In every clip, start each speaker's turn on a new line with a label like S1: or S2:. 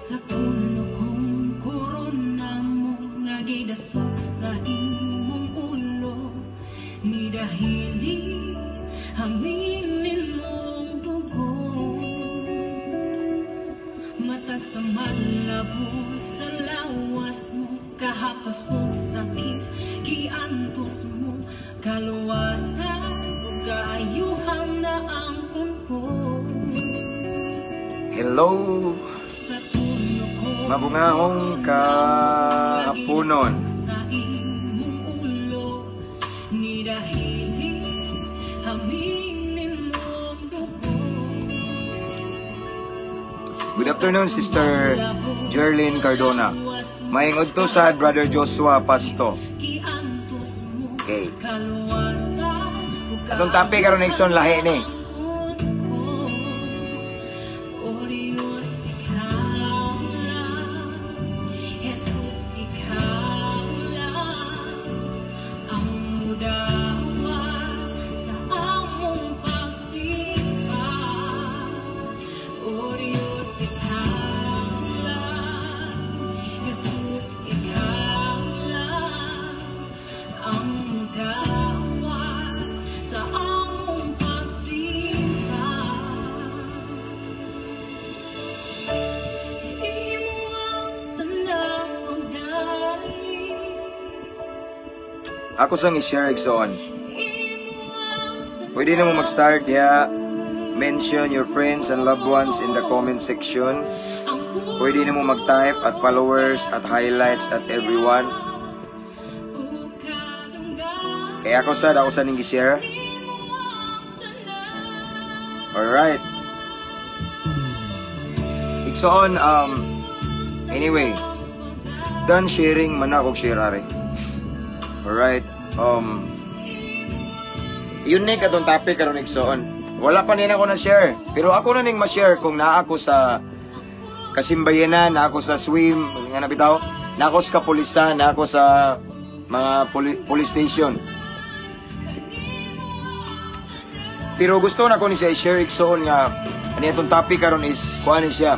S1: Sa puno kong korona mo nga gidasok sa imong ulo, ni dahili hamilin mong dugo. Matag sa malabot sa lawas mo, kahaptos og sakit giantos mo, kaluwasan ug kaayuhan na angkon ko.
S2: Hello,
S1: Sa puno kong
S2: mabungahong kahaponon.
S1: Sa imong ulo, ni dahili hamilin mong dugo.
S2: Good afternoon, Sister Jerlyn Cardona. Maayong udto sa Brother Joshua Pasto.
S1: Giantos mo,
S2: Okay.
S1: kaluwasan ug
S2: Atong topic karon, Nixon, lahi ni.
S1: O Diyos, ikaw lang. Jesus, ikaw lang ang mudawat sa among pagsimba. O Diyos, ikaw lang. Jesus, ikaw lang ang mudawat sa among pagsimba. Imo ang tanang ang dali.
S2: Ako sang i-share, Igsoon.
S1: Imo ang
S2: Pwede na mo mag-start ya. Mention your friends and loved ones in the comment section.
S1: Ang
S2: Pwede na mo mag-type at followers, at highlights, at everyone.
S1: ug kadunggan.
S2: Kaya ako sad, ako sa ning gi-share.
S1: Imo ang tanan.
S2: Alright. Igsoon, anyway, done sharing man ako share are. Alright, unique atong topic karon, igsoon. Wala pa nina ako na share, pero ako na ning ma-share kung naa ako sa kasimbayanan, naa ako sa swim, nga na bitaw, naa ako sa kapulisan, naa ako sa mga police station. Pero gusto na ko ni siya i-share, igsoon, nga ani atong topic karon is kuan ni siya.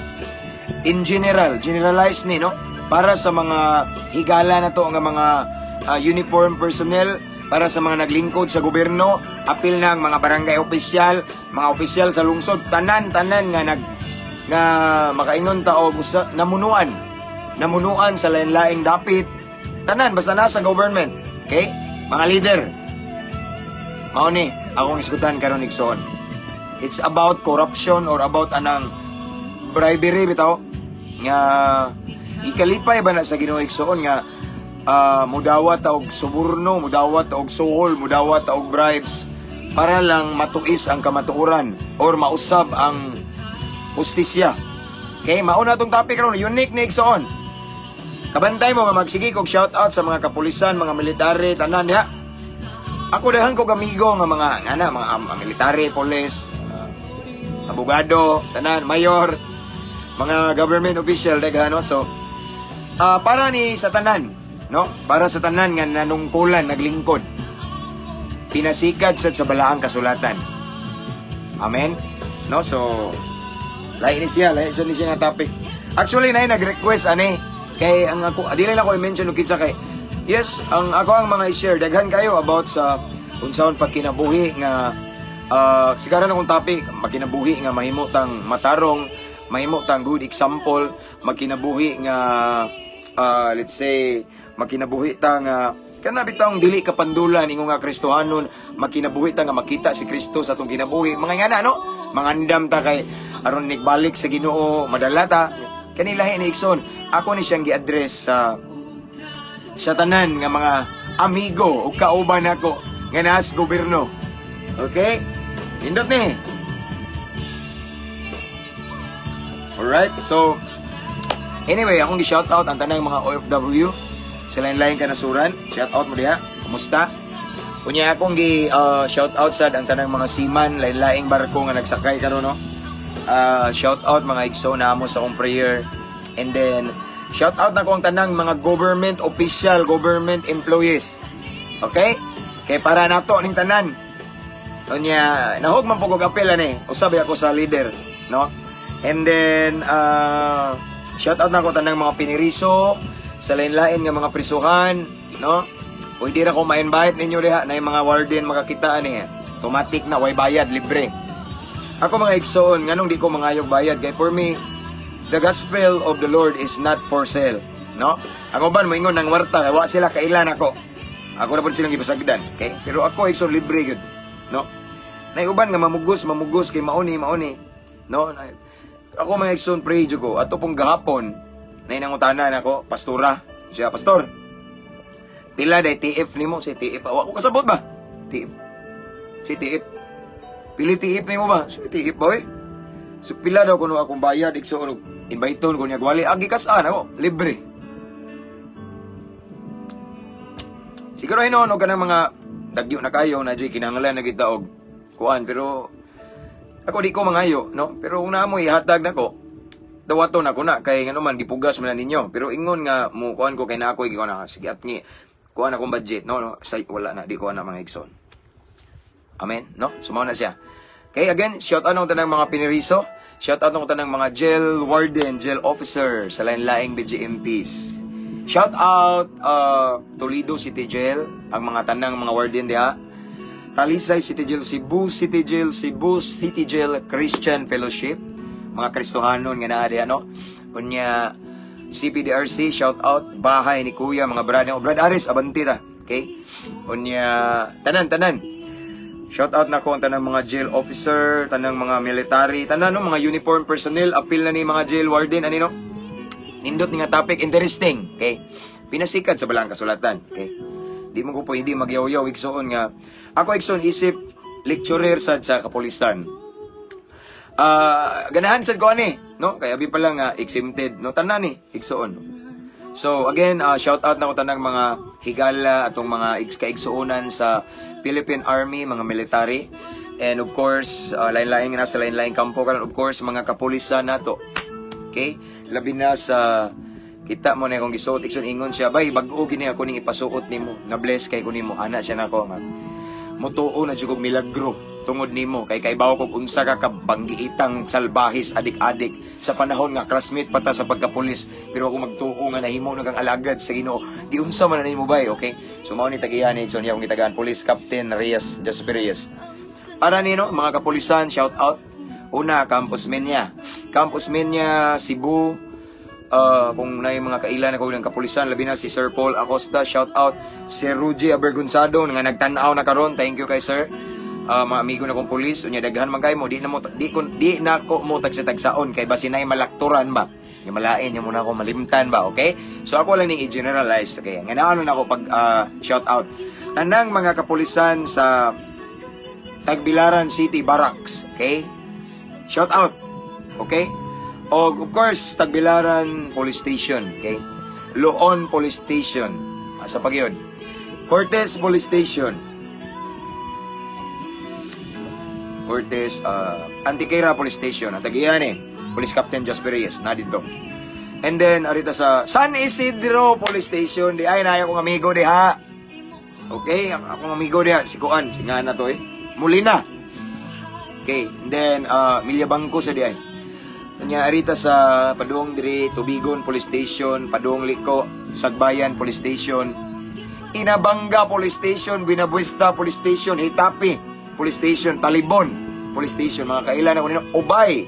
S2: In general, generalize ni, no, para sa mga higala na to nga mga uniform personnel, para sa mga naglingkod sa gobyerno, apil ng mga barangay opisyal, mga opisyal sa lungsod, tanan-tanan nga nag nga makaingon ta og usa, namunuan. Namunuan sa lain-laing dapit. Tanan basta nasa government. Okay? Mga leader. Mao ni akong isgutan karon, igsoon. It's about corruption or about anang bribery bitaw nga gikalipay ba na sa Ginoo, igsoon, nga mudawat ta og suborno, mudawat ta og suhol, mudawat ta og bribes para lang matuis ang kamatuoran or mausab ang hustisya. Okay, mao na tong topic karon, unique ni, igsoon. Kabantay mo nga magsige kog shout out sa mga kapulisan, mga military, tanan diha. Ako daghan kog amigo nga mga ngana mga military, police, abogado, tanan, mayor, mga government official daghan, no. So para ni sa tanan, no? Para sa tanan nga nanungkulan, naglingkod. Pinasikat sa balaang kasulatan. Amen. No, so lahi ni siya, lahi sa ni siya nga topic. Actually, na nag-request ani kay ang ako dili na ko i-mention og kinsa kay yes, ang ako ang mga i-share daghan kayo about sa unsaon pagkinabuhi nga sigara na kong topic makinabuhi nga mahimo tang matarong, mahimo tang good example, magkinabuhi nga let's say magkinabuhi ta nga kana bitawng dili kapandulan ingon nga Kristohanon, magkinabuhi ta nga makita si Kristo sa atong kinabuhi, mga ngana, no, mangandam ta kay aron nigbalik sa Ginoo madala ta. Kani lahi ni, igsoon. Ako ni siyang gi-address sa tanan nga mga amigo o kauban nako nga naas gobyerno. Okay? Nindot ni. Alright, so anyway, akong gi-shout out ang tanang mga OFW sa lain-laing kanasuran. Shout out mo diha. Kumusta? Unya akong gi shout out sad ang tanang mga seaman, lain-laing barko nga nagsakay karon, no. Shout out mga igsoon namo sa akong prayer. And then shout out na ko ang tanang mga government official, government employees. Okay? Kay para nato ning tanan. Unya nahog man po kog apel ani. Usab ako sa leader, no? And then Shout out na ko tanang mga piniriso sa lain-lain nga mga prisuhan, no? Pwede ra ko ma-invite ninyo diha na yung mga warden makakita ani. Automatic na way bayad, libre. Ako, mga igsoon, nganong di ko mangayog bayad kay for me the gospel of the Lord is not for sale, no? Ang uban moingon ng warta kay wa sila kailan ako. Ako na pud silang gipasagdan, okay? Pero ako, igsoon, libre gyud, no? Nay uban nga mamugos, mamugos kay mauni, mauni, no? Ako, mga igsoon, pray jud ko. Ato pong gahapon, nay nangutana nako, pastora. Siya, "Pastor, pila day TF nimo?" Si TF, wa ko kasabot ba? TF. Si TF. Pili TF nimo ba? Si TF ba, oy? So pila daw kuno akong bayad, igsoon, inviteon ko niya gwali. Agi kasaan ako, libre. Siguro hinuon og kanang mga dagyo na kayo na joy kinahanglan na kita og kuan, pero ako di ko mangayo, no? Pero kung naa mo ihatag nako, dawaton ako na kay ngano man gipugas man na ninyo. Pero ingon nga mo kuan ko kay na ako gikuan na sige at ngi kuan akong budget, no, no? Say, wala na, di ko na, mga igsoon. Amen, no? So mao na siya. Okay, again, shout out ng tanang mga piniriso, shout out ng tanang mga jail warden, jail officer sa lain-laing BJMPs. Shout out Toledo City Jail, ang mga tanang mga warden diha. Talisay City Jail, Cebu City Jail, Cebu City Jail Christian Fellowship, mga Kristohanon nga naa diha, no? Unya CPDRC, shout out bahay ni Kuya, mga brad, oh, Brad Aris, abanti ta. Okay? Unya tanan tanan. Shout out na ko ang tanang mga jail officer, tanang mga military, tanan, no, mga uniform personnel, apil na ni mga jail warden ani, no. Nindot ni nga topic, interesting, okay? Pinasikat sa balang kasulatan, okay? Di mo ko pwede magyaw-yaw, igsoon, nga ako, igsoon, isip lecturer sad sa kapulisan. Ah, ganahan sad ko ani, no? Kay abi pa lang nga exempted, no, tanan ni, igsoon. So again, shout out na ko tanang mga higala atong mga kaigsuonan sa Philippine Army, mga military. And of course, lain-lain nga nasa lain-lain kampo karon, of course mga kapulisan nato. Okay? Labi na sa kita mo na akong gisuot, igsoon, ingon siya, "Bay, bag-o gini ako ning ipasuot nimo. Na bless kay ko nimo." Ana siya nako nga. "Mutuo na jud kog milagro tungod nimo kay kaibaw kog unsa ka kabanggiitang salbahis, adik-adik sa panahon nga classmate pa ta sa pagkapulis, pero ako magtuo nga nahimo na kang alagad sa Ginoo, giunsa man na nimo, bay." Okay, so mao ni tag-iya ni, igsoon, akong gitagaan Police Captain Reyes, Jasper Reyes, para nino mga kapulisan. Shout out una Campus Menya, Campus Menya Cebu. Kung na yung mga kailan ako ng kapulisan, labi na si Sir Paul Acosta, shout out Sir Ruji Abergonzado nga nagtan-aw na karon, thank you kay sir. Mga amigo na kong pulis, unya daghan man kay mo, di na mo di ko di na ko mo tagsa-tagsaon kay basin nay malakturan ba. Nga malain yung muna ako malimtan ba, okay? So ako lang ning i-generalize, okay? Nga naano na ako pag shout out. Tanang mga kapulisan sa Tagbilaran City Barracks, okay? Shout out. Okay? O of course, Tagbilaran Police Station, okay? Loon Police Station. Asa pa gyud? Cortez Police Station. Cortez, Antiquera Police Station. Ang tagiyan eh. Police Captain Jasper Reyes, na dito. And then, arita sa San Isidro Police Station. Di ay, na akong amigo diha. Okay, akong amigo diha. Si Kuan, si nga na to eh. Molina. Okay, and then, Milya Bangko sa di ay. Kanya arita sa Padung diri, Tubigon Police Station, Padung Liko, Sagbayan Police Station, Inabanga Police Station, Buenavista Police Station, Hitapi Police Station, Talibon Police Station, mga kailan ako nino, Ubay,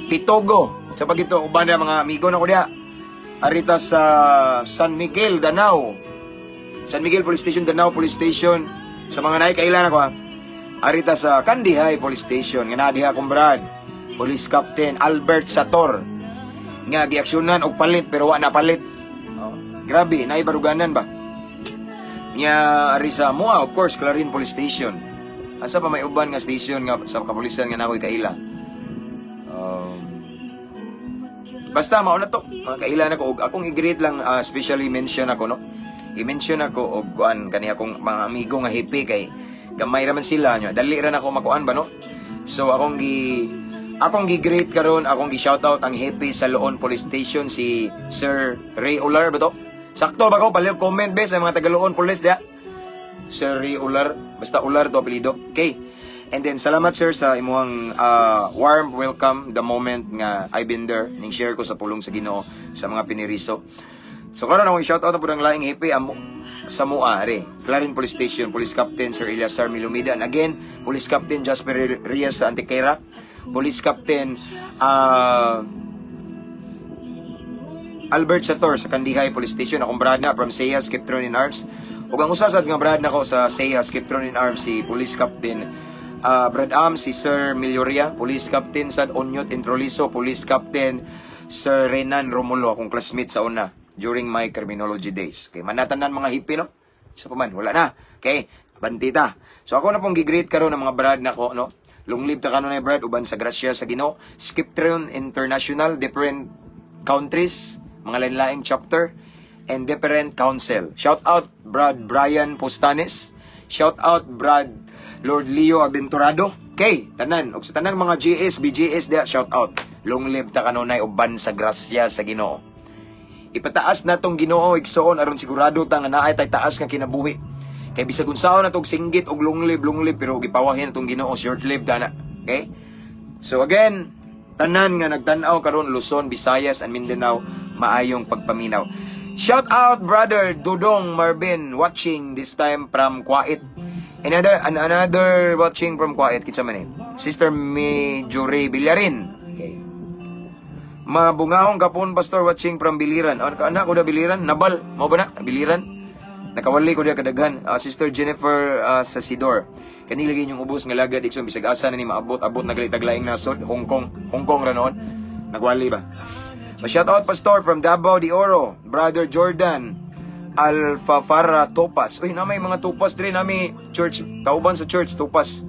S2: Pitogo, sa pagito, uban na mga amigo na ko diha. Arita sa San Miguel, Danao. San Miguel Police Station, Danao Police Station. Sa mga naay kailan ako ha. Arita sa Kandihay Police Station, nga naa diha akong brad. Police Captain Albert Sator. Nga giaksyonan og palit pero wa na palit. Oh, grabe, naay baruganan ba? Nya ari sa Mua, of course, Clarin Police Station. Asa pa may uban nga station nga sa kapulisan nga nakoy kaila? Basta mao na to. Mga kaila na ko og akong i-greet lang, especially mention ako, no. I-mention ako og kuan kani akong mga amigo nga hippie kay gamay ra man sila nyo. Dali ra na ako makuan ba, no. So akong gi-greet karon, akong gi-shoutout ang hepe sa Loon Police Station, si Sir Ray Ular ba to? Sakto ba ko? Paliw comment be sa mga taga Loon Police diha. Sir Ray Ular, basta Ular to apelyido. Okay. And then salamat, sir, sa imuhang warm welcome the moment nga I been there ning share ko sa pulong sa Ginoo sa mga piniriso. So karon akong shout out na pud ang laing hepe amo sa Mua re. Clarin Police Station, Police Captain Sir Eliasar Milumida, and again Police Captain Jasper Reyes sa Antequera, Police Captain Albert Sator sa Kandihay Police Station, akong brad na from SEA Skiptron in Arms. Ug ang usa sad nga brad nako sa SEA Skiptron in Arms si Police Captain Brad Am, si Sir Milloria, Police Captain Sad Onyot Introliso, Police Captain Sir Renan Romulo, akong classmate sa una during my criminology days. Okay, manatanan mga hippie, no? Isa pa man, wala na. Okay, bantita. So ako na pong gi-greet karon ng mga brad nako, no? Long live ta kanunay, brad, uban sa grasya sa Ginoo. Skiptron International, different countries, mga lain-laing chapter, and different council. Shout out Brad Brian Postanes. Shout out Brad Lord Leo Aventurado. Okay, tanan. Og sa tanang mga GS, BGS diha, shout out. Long live ta kanunay uban sa grasya sa Ginoo. Ipataas na tong Ginoo, igsoon, aron sigurado ta nga naay tay taas nga kinabuhi. Kay bisag unsaon natong singgit og long live, long live, pero gipawahin natong Ginoo, short live na. Okay? So again, tanan nga nagtan-aw karon, Luzon, Visayas and Mindanao, maayong pagpaminaw. Shout out Brother Dudong Marvin watching this time from Kuwait. Another watching from Kuwait, kinsa man eh? Sister Majore Villarin. Okay. Mabungahong gapon, Pastor, watching from Biliran. Ano ka anak ko da Biliran? Nabal, mao ba na? Biliran? Nakawali ko diya kadaghan. Sister Jennifer sa Sidor. Kani lagi inyong ubos nga lagad, igsoon, bisag asa na ni maabot, abot na gali taglaing nasod, Hong Kong, Hong Kong ra noon. Nagwali ba? Pa-shout out, Pastor, from Davao de Oro, Brother Jordan Alfafara Topas. Uy, na may mga Tupas diri nami church, kauban sa church Tupas.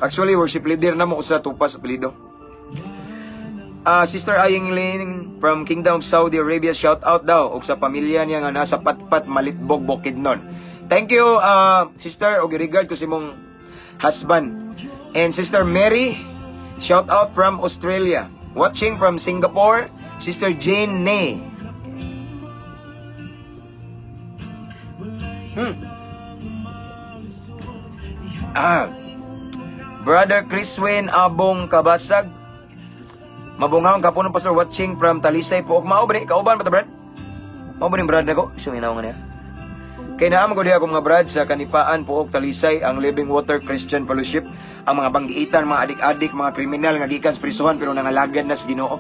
S2: Actually, worship leader na mo usa Tupas apelyido. Sister Aying Ling from Kingdom of Saudi Arabia, shout out daw og sa pamilya niya nga nasa Patpat, Malitbog, Bukidnon. Thank you, sister, og regard ko sa imong husband. And Sister Mary, shout out from Australia. Watching from Singapore, Sister Jane Nay. Brother Chriswin Abong Kabasag. Mabungahong kapuno, Pastor, watching from Talisay po. Mao ba ni? Kauban ba ta, Brad? Mao ba ni brad nako? Siya minaw nga niya. Kay naa mo ko diha akong mga brad sa Kanipaan, Pook, Talisay, ang Living Water Christian Fellowship, ang mga banggiitan, mga adik-adik, mga kriminal nga gikan sa prisuhan pero nangalagad na sa Ginoo.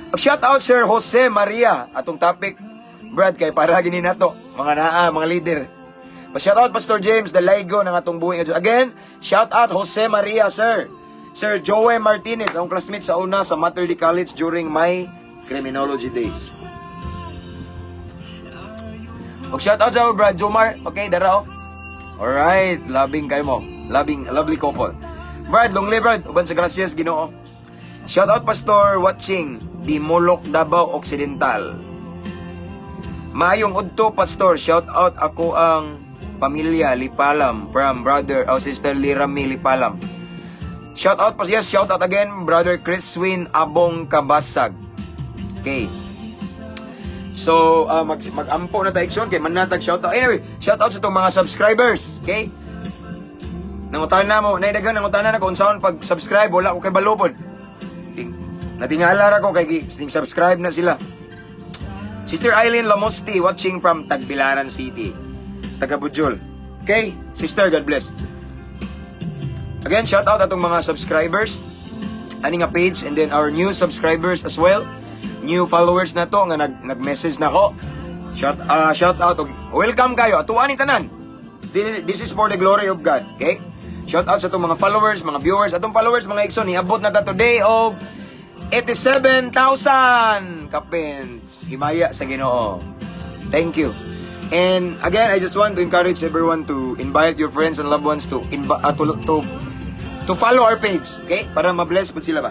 S2: Ag shout out Sir Jose Maria, atong topic, Brad, kay para gini nato, mga naa, mga leader. Pa shout out Pastor James Dalaygo ng atong buhi nga Diyos. Again, shout out Jose Maria, sir. Sir Joey Martinez, ang classmate sa una sa Mater Dei College during my criminology days. Og shout out sa Brad Jomar. Okay, dara oh. Alright, labing kayo mo. Labing, lovely couple. Brad, long live, Brad. Uban sa gracias Ginoo. Shout out, Pastor, watching di Molok, Davao Occidental. Maayong udto, Pastor. Shout out ako ang pamilya Lipalam from brother o Sister Lirami Lipalam. Shout out, yes, shout out again Brother Chriswin Abong Kabasag. Okay. So, mag-ampo na tayo, igsoon, kay manatag shout out. Anyway, shout out sa itong mga subscribers. Okay? Nangutana mo, naidaghan nangutana na kung saan pag-subscribe, wala ko kay balopod. Natingala ra ko kay ning subscribe na sila. Sister Eileen Lamosti watching from Tagbilaran City. Taga Bujol. Okay? Sister, God bless. Again, shout out atong mga subscribers ani nga page and then our new subscribers as well. New followers na to nga nag-message na ko. Shout out og welcome kayo. Atuan ni tanan. This is for the glory of God, okay? Shout out sa atong mga followers, mga viewers, atong followers, mga igsoon, niabot na ta today og 87,000 kapins. Himaya sa Ginoo. Thank you. And again, I just want to encourage everyone to invite your friends and loved ones to follow our page, okay? Para ma-bless po sila ba.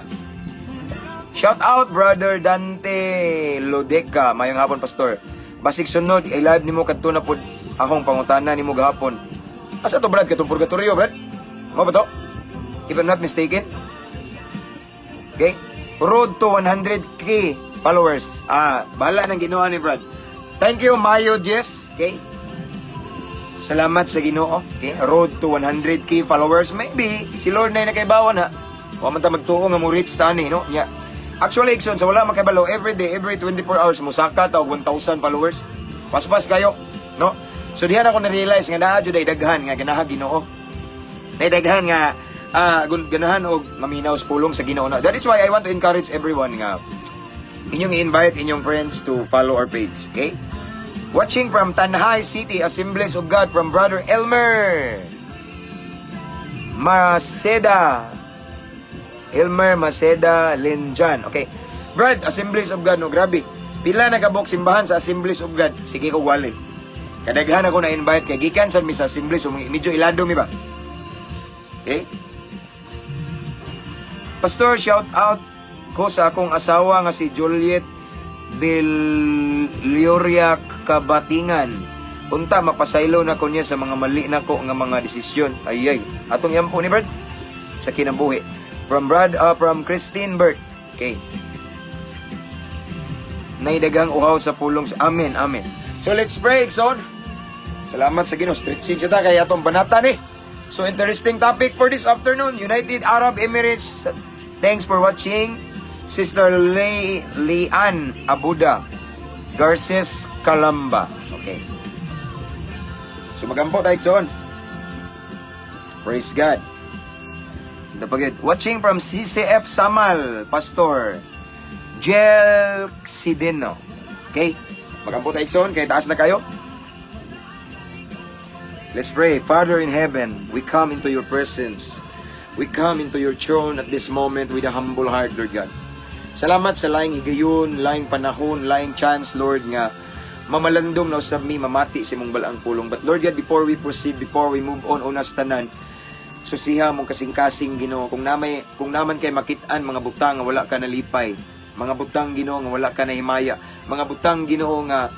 S2: Shout out Brother Dante Lodeca, mayong hapon, Pastor. Basig sunod i-live nimo kadto na pud akong pangutana nimo gahapon. Asa to, Brad? Katong purgatorio, Brad? Mao ba to? If I'm not mistaken. Okay? Road to 100K followers. Ah, bahala nang Ginoo ni Brad. Thank you, Mayo Jess. Okay? Salamat sa Ginoo. Okay? Road to 100K followers. Maybe si Lord na nakaibawan ha. Wa man ta magtuo nga mo reach tani, no? Yeah. Actually, igsoon, sa wala makibalo, every day, every 24 hours, musaka ta og 1,000 followers. Paspas kayo, no? So dihan ako na-realize nga naa jud ay daghan nga ganahan Ginoo. Nay daghan nga ganahan og maminaw sa pulong sa Ginoo na. That is why I want to encourage everyone nga inyong i-invite inyong friends to follow our page, okay? Watching from Tanjay City, Assemblies of God, from Brother Elmer Maceda. Elmer Maceda Linjan. Okay. Brad, Assemblies of God, no, grabe. Pila na kabok simbahan sa Assemblies of God? Sige ko wali. Kadaghan ako na-invite kay gikan sa mi sa Assemblies, so medyo ilado mi ba? Okay? Pastor, shout out ko sa akong asawa nga si Juliet Villoria Kabatingan. Unta mapasaylo na ko niya sa mga mali nako nga mga desisyon. Ay ay. Atong yampo ni Brad sa kinabuhi. From Brad from Christine Bert. Okay. Naidagang uhaw sa pulong. Amen, amen. So let's pray, igsoon. Salamat sa Ginoo. Stretching siya ta kay atong banata ni. So interesting topic for this afternoon, United Arab Emirates. Thanks for watching. Sister Le Lian Abuda Garces Calamba. Okay. So magampo tayo, igsoon. Praise God. Sinta pagid. Watching from CCF Samal, Pastor Jel Xideno. Okay? Magampo tayo, igsoon, kay taas na kayo. Let's pray. Father in heaven, we come into your presence. We come into your throne at this moment with a humble heart, Lord God. Salamat sa laing higayon, laing panahon, laing chance, Lord, nga mamalandong na usab mi mamati sa imong balaang pulong. But Lord God, before we proceed, before we move on, unas tanan, susiha among kasing-kasing, Ginoo. Kung naman kay makit-an mga butang nga wala ka nalipay, mga butang, Ginoo, nga wala ka nahimaya, mga butang, Ginoo, nga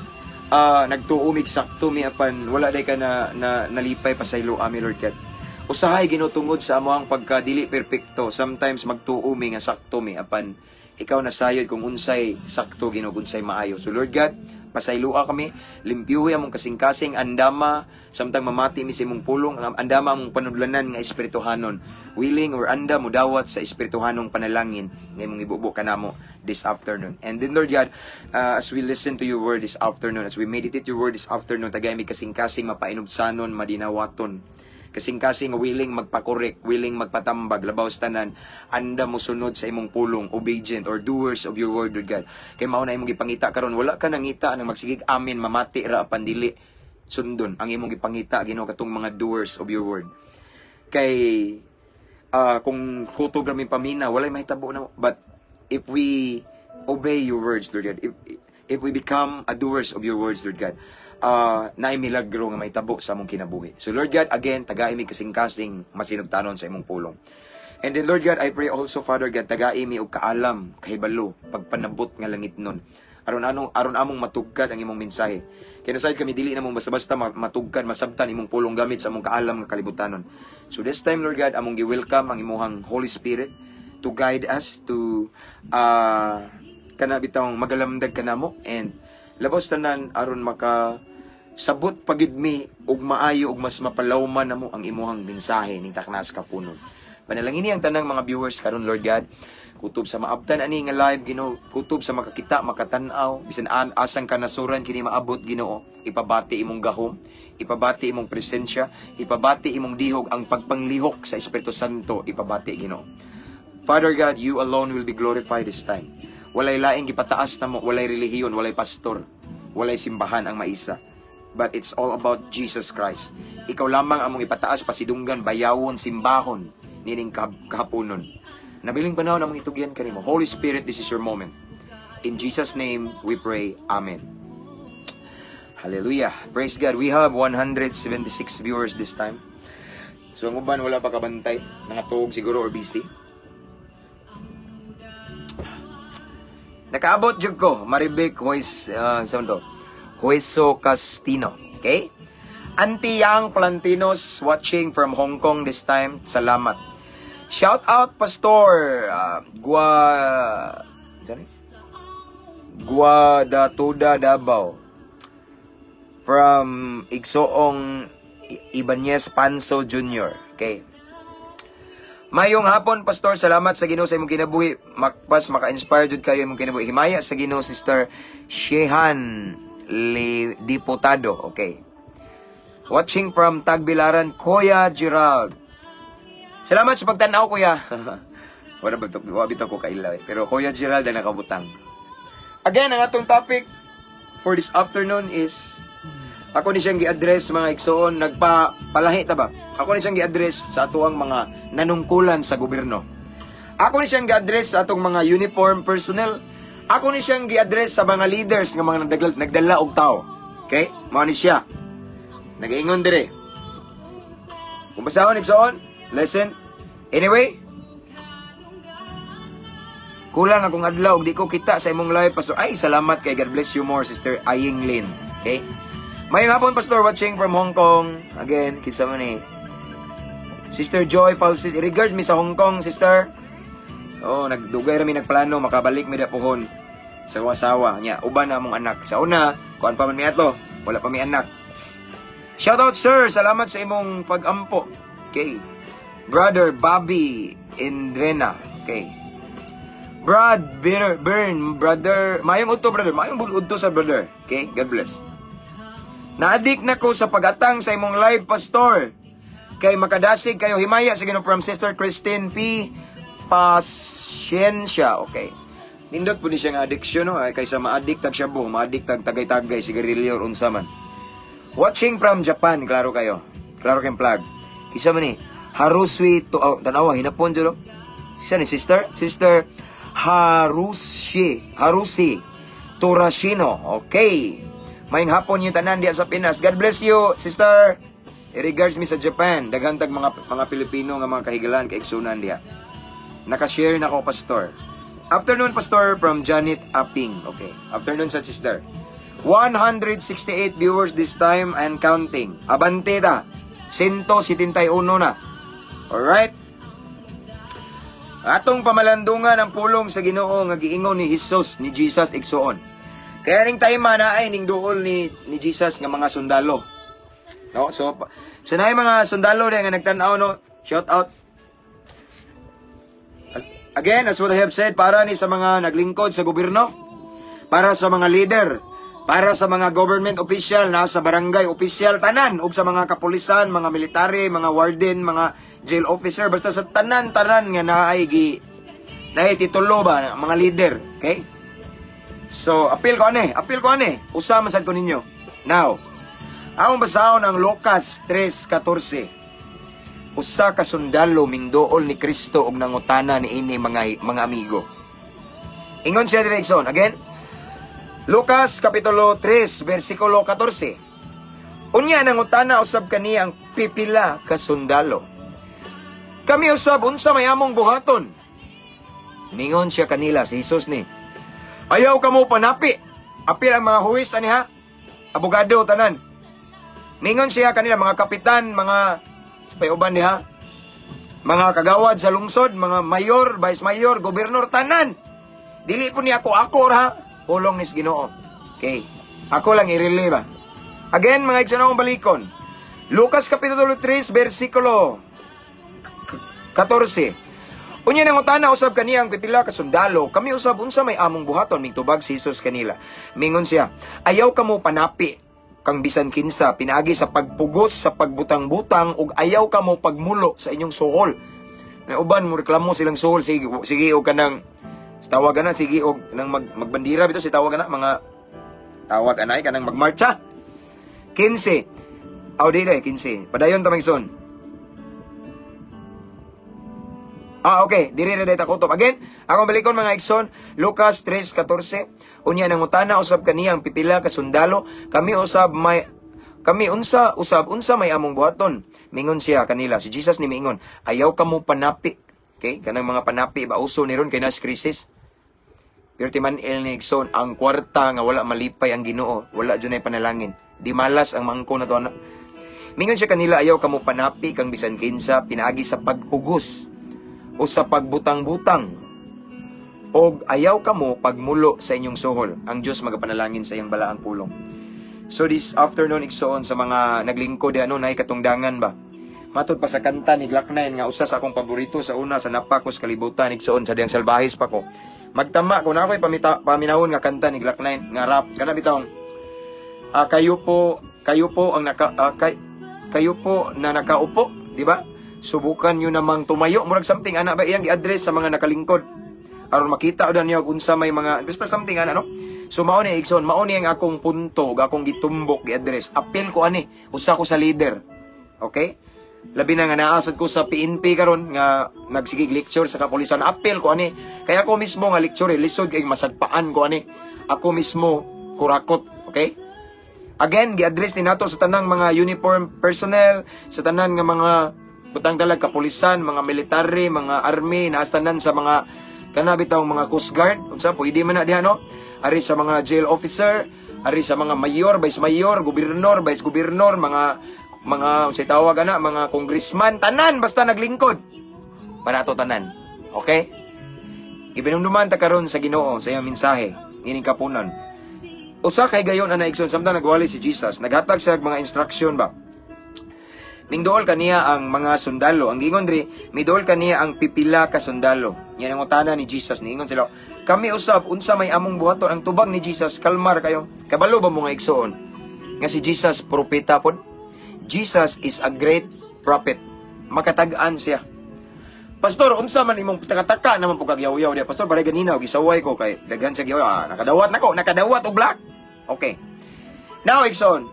S2: nagtuo mig sakto mi apan wala day ka na nalipay, pasaylo ami, Lord God. Usahay, Ginoo, tungod sa amoang pagkadili perpekto, sometimes magtuo mi nga sakto mi apan ikaw nasayod kung unsay sakto, Ginoo, unsay maayo. So Lord God, pasayloa kami, limpyuhi among kasing-kasing, andama samtang mamati mi sa imong pulong, andama among panudlanan nga espirituhanon, willing or anda mudawat sa espirituhanong panalangin nga imong ibubo kanamo this afternoon. And then Lord God, as we listen to your word this afternoon, as we meditate your word this afternoon, tagay mi kasing-kasing mapainubsanon, madinawaton, kasing-kasing willing magpakorek, willing magpatambag, labaw sa tanan, anda mo sunod sa imong pulong, obedient or doers of your word, Lord God. Kay mao na imong gipangita karon, wala ka nangita nang magsigig amen, mamati ra apan dili sundon ang imong gipangita, Ginoo, katong mga doers of your word. Kay kung kutob ra mi pamina, walay mahitabo na. But if we obey your words, Lord God, if we become a doers of your words, Lord God, naay milagro nga mahitabo sa among kinabuhi. So Lord God, again, tagai mi kasing-kasing masinugtanon sa imong pulong. And then Lord God, I pray also, Father God, tagai mi og kaalam, kahibalo, pagpanabot nga langit nun. Aron among matugkad ang imong mensahe. Kay nasayod kami dili na mong basta-basta matugkad, masabtan imong pulong gamit sa among kaalam nga kalibutanon. So this time, Lord God, among gi-welcome ang imuhang Holy Spirit to guide us to kana bitawng magalamdag kanamo and labos tanan aron maka sabot pagid mi og maayo og mas mapalawman namo ang imuhang mensahe ning taknas kapunon. Panalangini ang tanang mga viewers karon, Lord God. Kutob sa maabtan ani nga live, Ginoo, kutob sa makakita, makatan-aw, bisan asang kanasuran kini maabot, Ginoo, ipabati imong gahom, ipabati imong presensya, ipabati imong dihog, ang pagpanglihok sa Espiritu Santo, ipabati, Ginoo. Father God, you alone will be glorified this time. Walay laing gipataas namo, walay relihiyon, walay pastor, walay simbahan ang maisa. But it's all about Jesus Christ. Ikaw lamang among ipataas, pasidunggan, bayawon, simbahon, nining kahaponon. Nabiling panahon among itugyan kanimo. Holy Spirit, this is your moment. In Jesus' name we pray. Amen. Hallelujah. Praise God. We have 176 viewers this time. So ang uban wala pa kabantay. Nangatog siguro or busy. Nakaabot jud ko, Maribek Hois, sa to? Hueso Castino. Okay? Auntie Yang Plantinos watching from Hong Kong this time. Salamat. Shout out Pastor Gua saan eh? Guadatuda Davao from Igsoong Ibanez Panso Jr. Okay. Mayong hapon, Pastor. Salamat sa Ginoo sa imong kinabuhi. Makpas, maka-inspire jud kayo imong kinabuhi. Himaya sa Ginoo, Sister Shehan Le Diputado. Okay. Watching from Tagbilaran, Kuya Gerald. Salamat sa pagtanaw, Kuya. Wala ba ito? Wala bitaw ko kaila eh. Pero Kuya Gerald ang nakabutang. Again, ang atong topic for this afternoon is ako ni siyang gi-address, mga igsoon, nagpapalahi ta ba? Ako ni siyang gi-address sa atoang mga nanungkulan sa gobyerno. Ako ni siyang gi-address sa atong mga uniform personnel. Ako ni siyang gi-address sa mga leaders nga mga nagdala og tao. Okay? Mao ni siya. Nagaingon dire. Kung basahon, igsoon, listen. Anyway, kulang akong adlaw og di ko kita sa imong live, Pastor. Ay, salamat kay God bless you more, Sister Aying Lin. Okay? Mayong hapon, Pastor, watching from Hong Kong. Again, kinsa man ni Sister Joy Falsis. Regards mi sa Hong Kong, sister. Oh, nagdugay ra mi nagplano makabalik mi puhon sa akong asawa nya. Uban na among anak. Sa una, kuan pa man mi ato, wala pa mi anak. Shout out, sir, salamat sa imong pagampo. Okay. Brother Bobby Indrena. Okay. Brad Burn, brother. Mayong udto, brother. Mayong udto sa brother. Okay, God bless. Naadik na ko sa pagatang sa imong live, Pastor. Kay makadasig kayo. Himaya sa Ginoo from Sister Christine P. Pasensya. Okay. Nindot po ni siya nga addiction, no? Ay, kaysa ma-addict tag shabu, ma-addict tag tagay-tagay, sigarilyo, or unsa man. Watching from Japan, klaro kayo. Klaro kayong plug. Kinsa man ni Harusui to, oh, tanawa, hinapon dyan, no? Siya ni sister? Sister Harushi, Harusi Torashino. Okay. Mayong hapon yung tanan diya sa Pinas. God bless you, sister. Regards mi sa Japan. Daghan tag mga Pilipino nga mga kahigalan, kaigsunan diya. Naka-share na ko, Pastor. Afternoon, Pastor, from Janet Apping. Okay. Afternoon sa sister. 168 viewers this time and counting. Abante ta. 171 na. Alright? Atong pamalandungan ang pulong sa Ginoo nga giingon ni Jesus, ni Jesus, igsuon. Kaya ning time na ay ning duol ni Jesus nga mga sundalo. No? So so naay mga sundalo diha nga nagtan-aw, no. Shout out. Again, as what I have said, para ni sa mga naglingkod sa gobyerno, para sa mga leader, para sa mga government official, na sa barangay official, tanan, ug sa mga kapulisan, mga military, mga warden, mga jail officer, basta sa tanan-tanan nga naay gi naay titulo ba, mga leader, okay? So, apil ko ane, usa man sad ko ninyo. Now, among basahon ang Lucas 3:14. Usa ka sundalo mingduol ni Kristo og nangutana ni ini mga amigo. Ingon siya direksyon. Again, Lucas Kapitulo 3, versikulo 14. Unya nangutana usab kaniya ang pipila ka sundalo. Kami usab, unsa may among buhaton? Ningon siya kanila, si Jesus ni. Ayaw kamo panapi. Apil ang mga huwis ani ha. Abogado tanan. Ningon siya kanila mga kapitan, mga payuban diha. Mga kagawad sa lungsod, mga mayor, vice mayor, gobernador tanan. Dili po ni ako ako ra. Pulong nis Ginoo. Okay. Ako lang i-relay ba. Again, mga igsoon, akong balikon. Lucas Kapitulo 3, versikulo 14. Unya nangutana usab kaniya ang pipila ka sundalo, kami usab, unsa may among buhaton? Mingtubag si Jesus kanila. Mingon siya, ayaw kamo panapi kang bisan kinsa pinaagi sa pagpugos sa pagbutang-butang ug ayaw kamo pagmulo sa inyong suhol. Na uban mo reklamo silang suhol, sige sige og kanang tawag na, sige og nang magbandira bitaw si tawag na mga tawag anay kanang magmarcha. 15. Aw di 15. Padayon ta, son. Ah, okay. Diri na data kutob. Again, akong balikon, mga igsoon, Lucas 3:14. Unya nangutana usab kaniya ang pipila ka sundalo, kami unsa usab, unsa may among buhaton? Mingon siya kanila, si Jesus ni miingon, ayaw kamo panapi. Okay? Kanang mga panapi ba, uso ni ron kay nas crisis. Pero timan el ni igsoon, ang kwarta nga wala malipay ang Ginoo, wala jud panalangin. Di malas ang mangko na to. Mingon siya kanila, ayaw kamo panapi kang bisan kinsa pinaagi sa pagpugos o sa pagbutang-butang og ayaw kamo pagmulo sa inyong suhol. Ang Dios magapanalangin sa iyang balaang pulong. So this afternoon, igsoon, sa mga naglingkod ano nay katungdangan ba. Matod pa sa kanta ni Gloc-9 nga usa sa akong paborito sa una sa napakos kalibutan, igsoon, sa diyang salbahis pa ko. Magtama ko na ako'y paminawon nga kanta ni Gloc-9 nga rap kana bitawng kayo po ang naka kayo po na nakaupo, di ba? Subukan niyo namang tumayo, murag something ana ba, iyang gi-address sa mga nakalingkod aron makita udan niyo unsa may mga basta something ana, no? So mao ni, igsoon, mao ni ang akong punto ug akong gitumbok, gi-address. Apil ko ani, usa ko sa leader. Okay? Labi na nga naa sad ko sa PNP karon nga nagsigig lecture sa kapulisan. Apil ko ani. Kaya ako mismo nga lecture, lisod kay masagpaan ko ani. Ako mismo kurakot, okay? Again, gi-address ni nato sa tanang mga uniform personnel, sa tanan nga mga butang talag kapulisan, mga military, mga army, naas tanan sa mga kana bitawng mga coast guard, unsa pwede man na diha, no? Ari sa mga jail officer, ari sa mga mayor, vice mayor, gobernador, vice gobernador, mga unsay tawag ana, mga congressman, tanan basta naglingkod. Para ato tanan. Okay? Gibinumduman ta karon sa Ginoo sa iyang mensahe ining kapunan. Usa kay gayon ana, igsoon, samtang nagwali si Jesus, naghatag siya og mga instruction ba. Mingduol kaniya ang mga sundalo. Ang gingon diri, miduol kaniya ang pipila ka sundalo. Yan ang utana ni Jesus. Niingon sila, "Kami usab, unsa may among buhaton?" Ang tubag ni Jesus, "Kalmar kayo." Kabalo ba mo nga, igsoon, nga si Jesus propeta pod? Jesus is a great prophet. Makatag-an siya. "Pastor, unsa man imong takataka naman po kag yaw-yaw diya? Pastor, baray ganina og gisaway ko kay daghan siya yaw." Ah, nakadawat nako, nakadawat og black. Okay. Now, igsoon,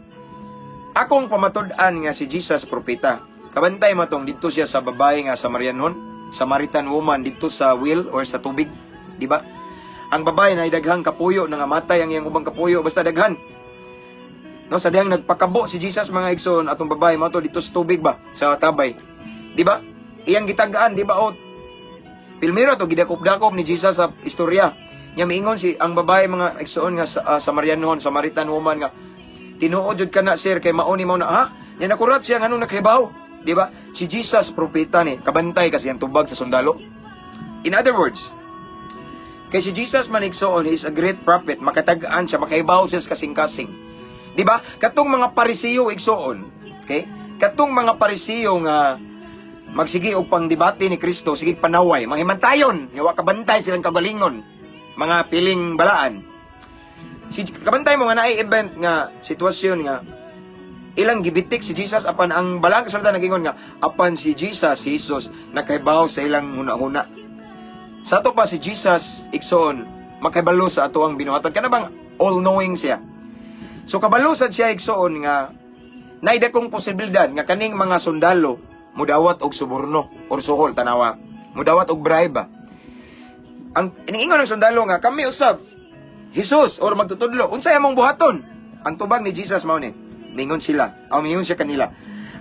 S2: akong pamatud-an nga si Jesus propeta. Kabantay mo tong didto siya sa babae nga Samarianhon, Samaritan woman didto sa well or sa tubig, di ba? Ang babae na daghang kapuyo, nangamatay ang iyang ubang kapuyo, basta daghan. No, sa dihang nagpakabo si Jesus, mga igsoon, atong babae mo to dito sa tubig ba, sa tabay. Di ba? Iyang gitagaan, di ba? O pilmiro to gidakop-dakop ni Jesus sa istorya. Nya miingon si ang babae, mga igsoon, nga sa Samarianhon, Samaritan woman nga, "Tinuod jud kana, sir, kay mao ni mao na." Ha? Nya nakurat siya nganong nakahibaw. Di ba? Si Jesus propeta ni, kabantay kasi ang tubag sa sundalo. In other words, kay si Jesus man, igsoon, he is a great prophet, makatag-an siya, makahibaw siya sa kasing-kasing. Di ba? Katong mga Parisiyo, igsoon, okay? Katong mga Parisiyo nga magsige og pangdebate ni Kristo, sige panaway, manghimantayon, nga wa kabantay silang kagalingon, mga piling balaan. Si kabantay mo nga naay event nga sitwasyon nga ilang gibitik si Jesus, apan ang balang kasulatan nagingon nga apan si Jesus, si Jesus nakahibaw sa ilang hunahuna. Sa ato pa si Jesus, igsoon, makahibalo sa ato ang binuhatan. Kana bang all-knowing siya? So kabalo sad siya, igsoon, nga naay dakong posibilidad nga kaning mga sundalo mudawat og suborno or suhol, tanawa. Mudawat og bribe ba. Ang iniingon ng sundalo nga, "Kami usab, Jesus or magtutudlo, unsay among buhaton?" Ang tubag ni Jesus mao ni. Mingon sila, aw mingon siya kanila,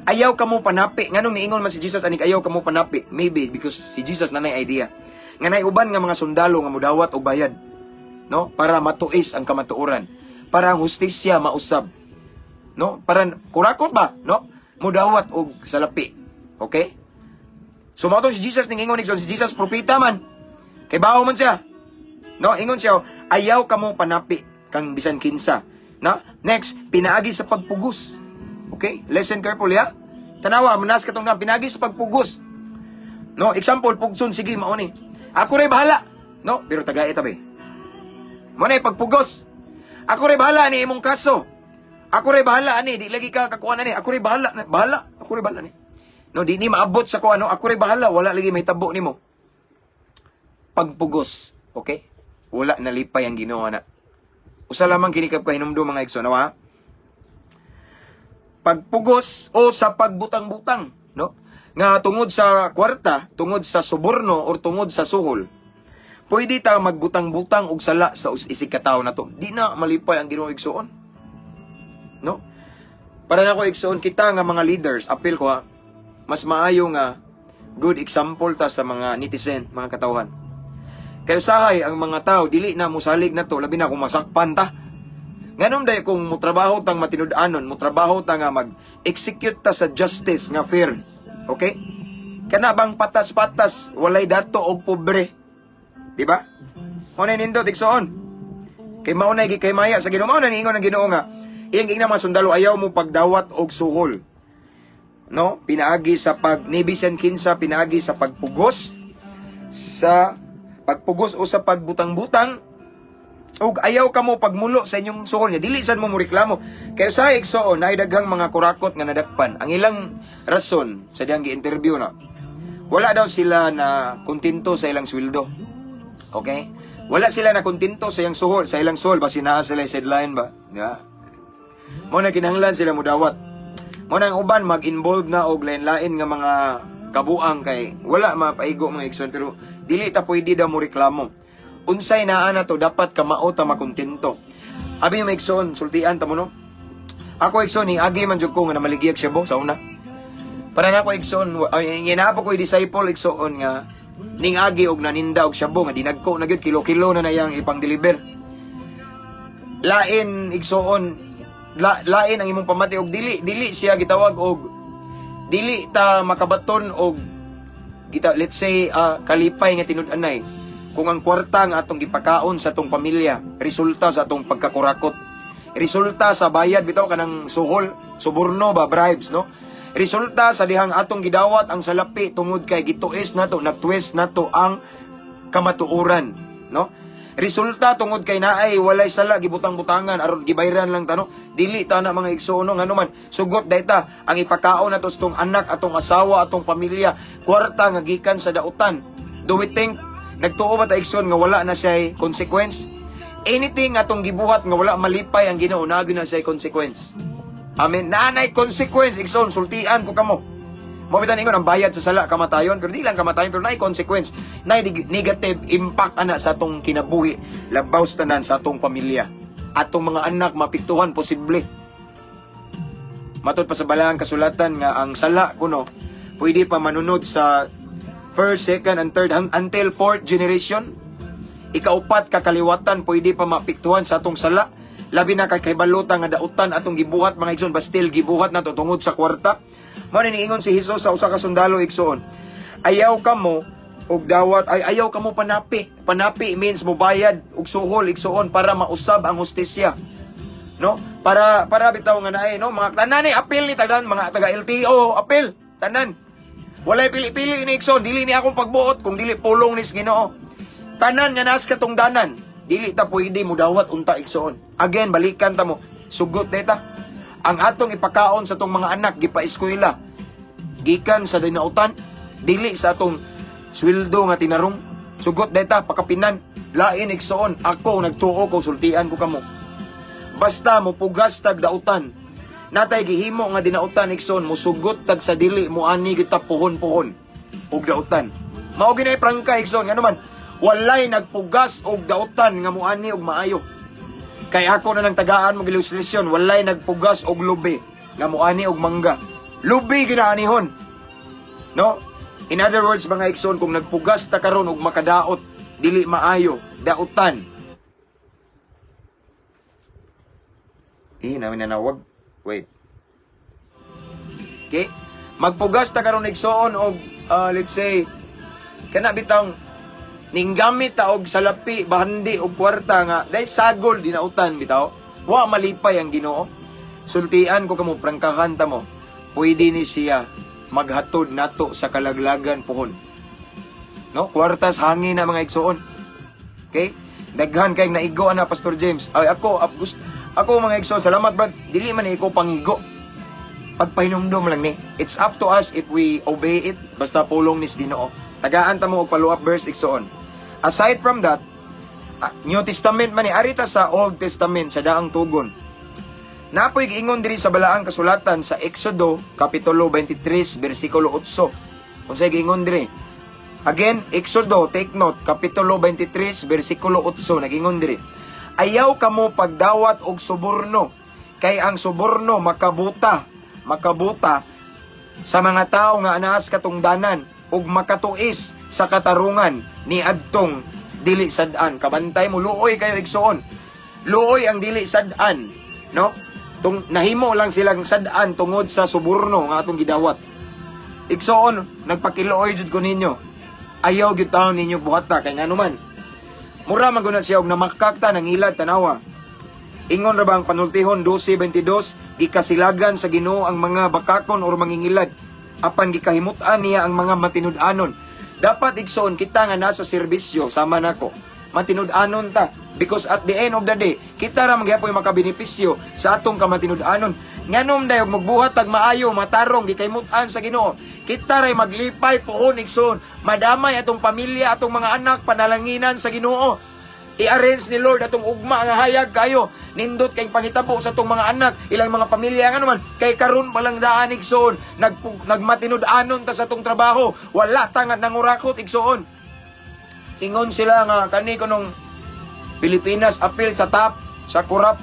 S2: "Ayaw kamo panapi." Nganong niingon man si Jesus aning "ayaw kamo panapi"? Maybe because si Jesus nanay idea nga nay uban nga mga sundalo nga mudawat og bayad. No? Para matuis ang kamatuoran. Para ang hustisya mausab. No? Para kurakot ba, no? Mudawat og salapi. Okay? So mao si Jesus ning ingon, igsoon, si Jesus propeta man. Kay bawo man siya. No, ingon siya, "Ayaw kamo panapi kang bisan kinsa." No? Next, pinaagi sa pagpugos. Okay? Listen carefully ha. Tanawa, manas katong pinaagi sa pagpugos. No, example, pugson, sige mao ni. "Ako ray bahala." No, pero tagae tabi. Mo na pagpugos. "Ako ray bahala ni imong kaso. Ako ray bahala ani, di lagi ka kakuha ani. Ako ray bahala, bahala. Ako ray bahala ni. No, di ni maabot sa ko ano, ako ray bahala, wala lagi mahitabo nimo." Pagpugos, okay? Wala nalipay ang Ginoo na. Usa lamang kini ka pahinumdum, mga igsoon, ha? Pagpugos o sa pagbutang-butang, no? Nga tungod sa kwarta, tungod sa suborno or tungod sa suhol, pwede ta magbutang-butang og sala sa isig ka tawo nato. Di na malipay ang Ginoo, igsoon. No? Para nako, igsoon, kita nga mga leaders, appeal ko ha, mas maayo nga good example ta sa mga netizen, mga katawhan. Kay usahay ang mga tao dili na musalig na to, labi na kung masakpan ta. Nganom day kung mutrabaho tang matinud-anon, mutrabaho ta nga mag-execute ta sa justice nga fair. Okay? Kana bang patas-patas, walay dato og pobre. Di ba? Mao na nindot, igsoon. Kay mao na gikay maya sa Ginoo, mao na niingon ang Ginoo nga Iyang giingnan mga sundalo, ayaw mo pagdawat og suhol. No? Pinaagi sa pag ni bisan kinsa, pinaagi sa pagpugos o sa pagbutang-butang, ug ayaw kamo pagmulo sa inyong suhol niya, dili sad mo reklamo. Kay sa igsoon, naay daghang mga kurakot nga nadakpan. Ang ilang rason sa diyang gi-interview na, wala daw sila na kontento sa ilang sweldo. Okay? Wala sila na kontento sa ilang suhol, basin naa sila sideline ba? Yeah. Mo na kinahanglan sila mudawat. Mo na ang uban mag-involve na og lain-lain nga mga kabuang kay wala mapaigo, mga igsoon, pero dili ta pwede daw mo reklamo. Unsay naa na to, dapat kamao ta makontento. Abi mga igsoon, sultian ta mo, no. Ako, igsoon, ni agi man jud ko nga namaligya shabu sa una. Para na ako, igsoon, ay, ginapo ko disciple, igsoon, nga ning agi og naninda og shabu nga dinagko na gyud, kilo-kilo na na iyang ipang-deliver. Lain, igsoon, lain ang imong pamati og dili dili siya gitawag og dili ta makabaton og kita, let's say, kalipay nga tinud-anay kung ang kwarta nga atong gipakaon sa atong pamilya resulta sa atong pagkakurakot, resulta sa bayad bitaw kanang suhol, suborno ba, bribes, no, resulta sa dihang atong gidawat ang salapi tungod kay gituis nato, na-twist nato ang kamatuoran, no, resulta tungod kay naay walay sala, gibutang-butangan aron gibayran lang ta, no. Dili ta na, mga igsoon, no? Ngano man, sugot dayta ang ipakaon nato sa atong anak, atong asawa, atong pamilya, kwarta nga gikan sa dautan. Do we think, nagtuo ba ta, igsoon, nga wala na siya consequence? Anything atong gibuhat nga wala malipay ang Ginoo, naa na siya consequence. Amen. Naanay consequence, igsoon, sultian ko kamo. Mo bitan ingon ang bayad sa sala kamatayon, pero di lang kamatayon, pero naay consequence, naay negative impact ana sa atong kinabuhi, labaw sa tanan sa atong pamilya. Atong mga anak mapiktuhan posible. Matod pa sa balaang kasulatan nga ang sala kuno pwede pa manunod sa first, second, and third until fourth generation. Ikaupat kakaliwatan pwede pa mapiktuhan sa atong sala. Labi na kay kahibalo ta nga dautan atong gibuhat, mga igsoon, but still gibuhat nato tungod sa kwarta. Mao ni niingon si Jesus sa usa ka sundalo, igsoon. Ayaw kamo og dawat, ay, ayaw kamo panapi. Panapi means mobayad og suhol, igsoon, para mausab ang hustisya. No? Para bitaw nga naay, no, mga tanan ni apil ni tagan, mga taga LTO apil tanan. Walay pili-pili ni, igsoon, dili ni akong pagbuot kung dili pulong ni sa Ginoo. Tanan nga naas katungdanan, dili ta pwede mudawat unta, igsoon. Again, balikan ta mo, sugot data. Ang atong ipakaon sa atong mga anak, gipa-eskwela, gikan sa dinautan, dili sa atong sweldo nga tinarong. Sugot data, pakapinan. Lain, igsoon, ako nagtuo ko, sultian ko kamo. Basta mo pugas tag dautan. Natay gihimo nga dinautan, igsoon, musugot tag sa dili mo ani kita puhon-puhon og dautan. Mao ginay prangka, igsoon, ngano man walay nagpugas og dautan nga muani og maayo. Kay ako na nang tagaan mo ilustrasyon, walay nagpugas og lubi nga muani og mangga. Lubi ginaanihon. No? In other words, mga igsoon, kung nagpugas ta karon og makadaot, dili maayo, dautan. Eh, namin nanawag. Wait. Okay? Magpugas ta karon, igsoon, og let's say kana bitang ninggamit ta og salapi, bahandi og kwarta nga dahil sagol dinautan bitaw, wa malipay ang Ginoo. Sultian ko kamo, prangkahan ta mo. Pwede ni siya maghatod nato sa kalaglagan puhon. No? Kwartas hangin na, mga igsoon. Okay? Daghan kay naigo ana, Pastor James. Ay, ako gust ako, mga igsoon, salamat brad. Dili man iko pangigo. Pagpahinumdom lang ni. It's up to us if we obey it, basta pulong ni Ginoo. Tagaan ta mo og follow up verse, igsoon. Aside from that, New Testament man ni, arita sa Old Testament, sa Daang Tugon. Napoy giingon diri sa balaang kasulatan sa Exodo kapitulo 23 bersikulo 8. Unsay giingon diri? Again, Exodo, take note, kapitulo 23 bersikulo 8, nagingon diri. Ayaw kamo pagdawat og suborno, kay ang suborno makabuta, makabuta sa mga tao nga anaas katungdanan ug makatuis sa katarungan ni adtong dili sad-an. Kabantay mo, luoy kayo, igsoon. Luoy ang dili sad-an, no? Tung nahimo lang silang sad-an tungod sa suborno nga atong gidawat. Igsoon, nagpakiluoy jud ko ninyo. Ayaw gyud taon ninyo buhata kay ngano man. Mura man gud na siya og namakak ta nang ilad tanawa. Ingon ra ba ang Panultihon 12:22, gikasilagan sa Ginoo ang mga bakakon or mangingilad, apan gikahimut-an niya ang mga matinud-anon. Dapat, igsoon, kita nga nasa serbisyo sama nako, matinud-anon ta, because at the end of the day, kita ra magyapoy makabenepisyo sa atong kamatinud-anon. Nganom day og magbuhat tag maayo, matarong, gikahimut-an sa Ginoo. Kita ray maglipay puhon, igsoon. Madamay atong pamilya, atong mga anak, panalanginan sa Ginoo. I-arrange ni Lord atong ugma nga hayag kayo. Nindot kay pangitabo sa atong mga anak, ilang mga pamilya nga naman kay karon pa lang daan, igsoon, nagmatinud-anon ta sa atong trabaho. Wala ta nga nangurakot, igsoon. Ingon sila nga kani kunong Pilipinas apil sa top sa corrupt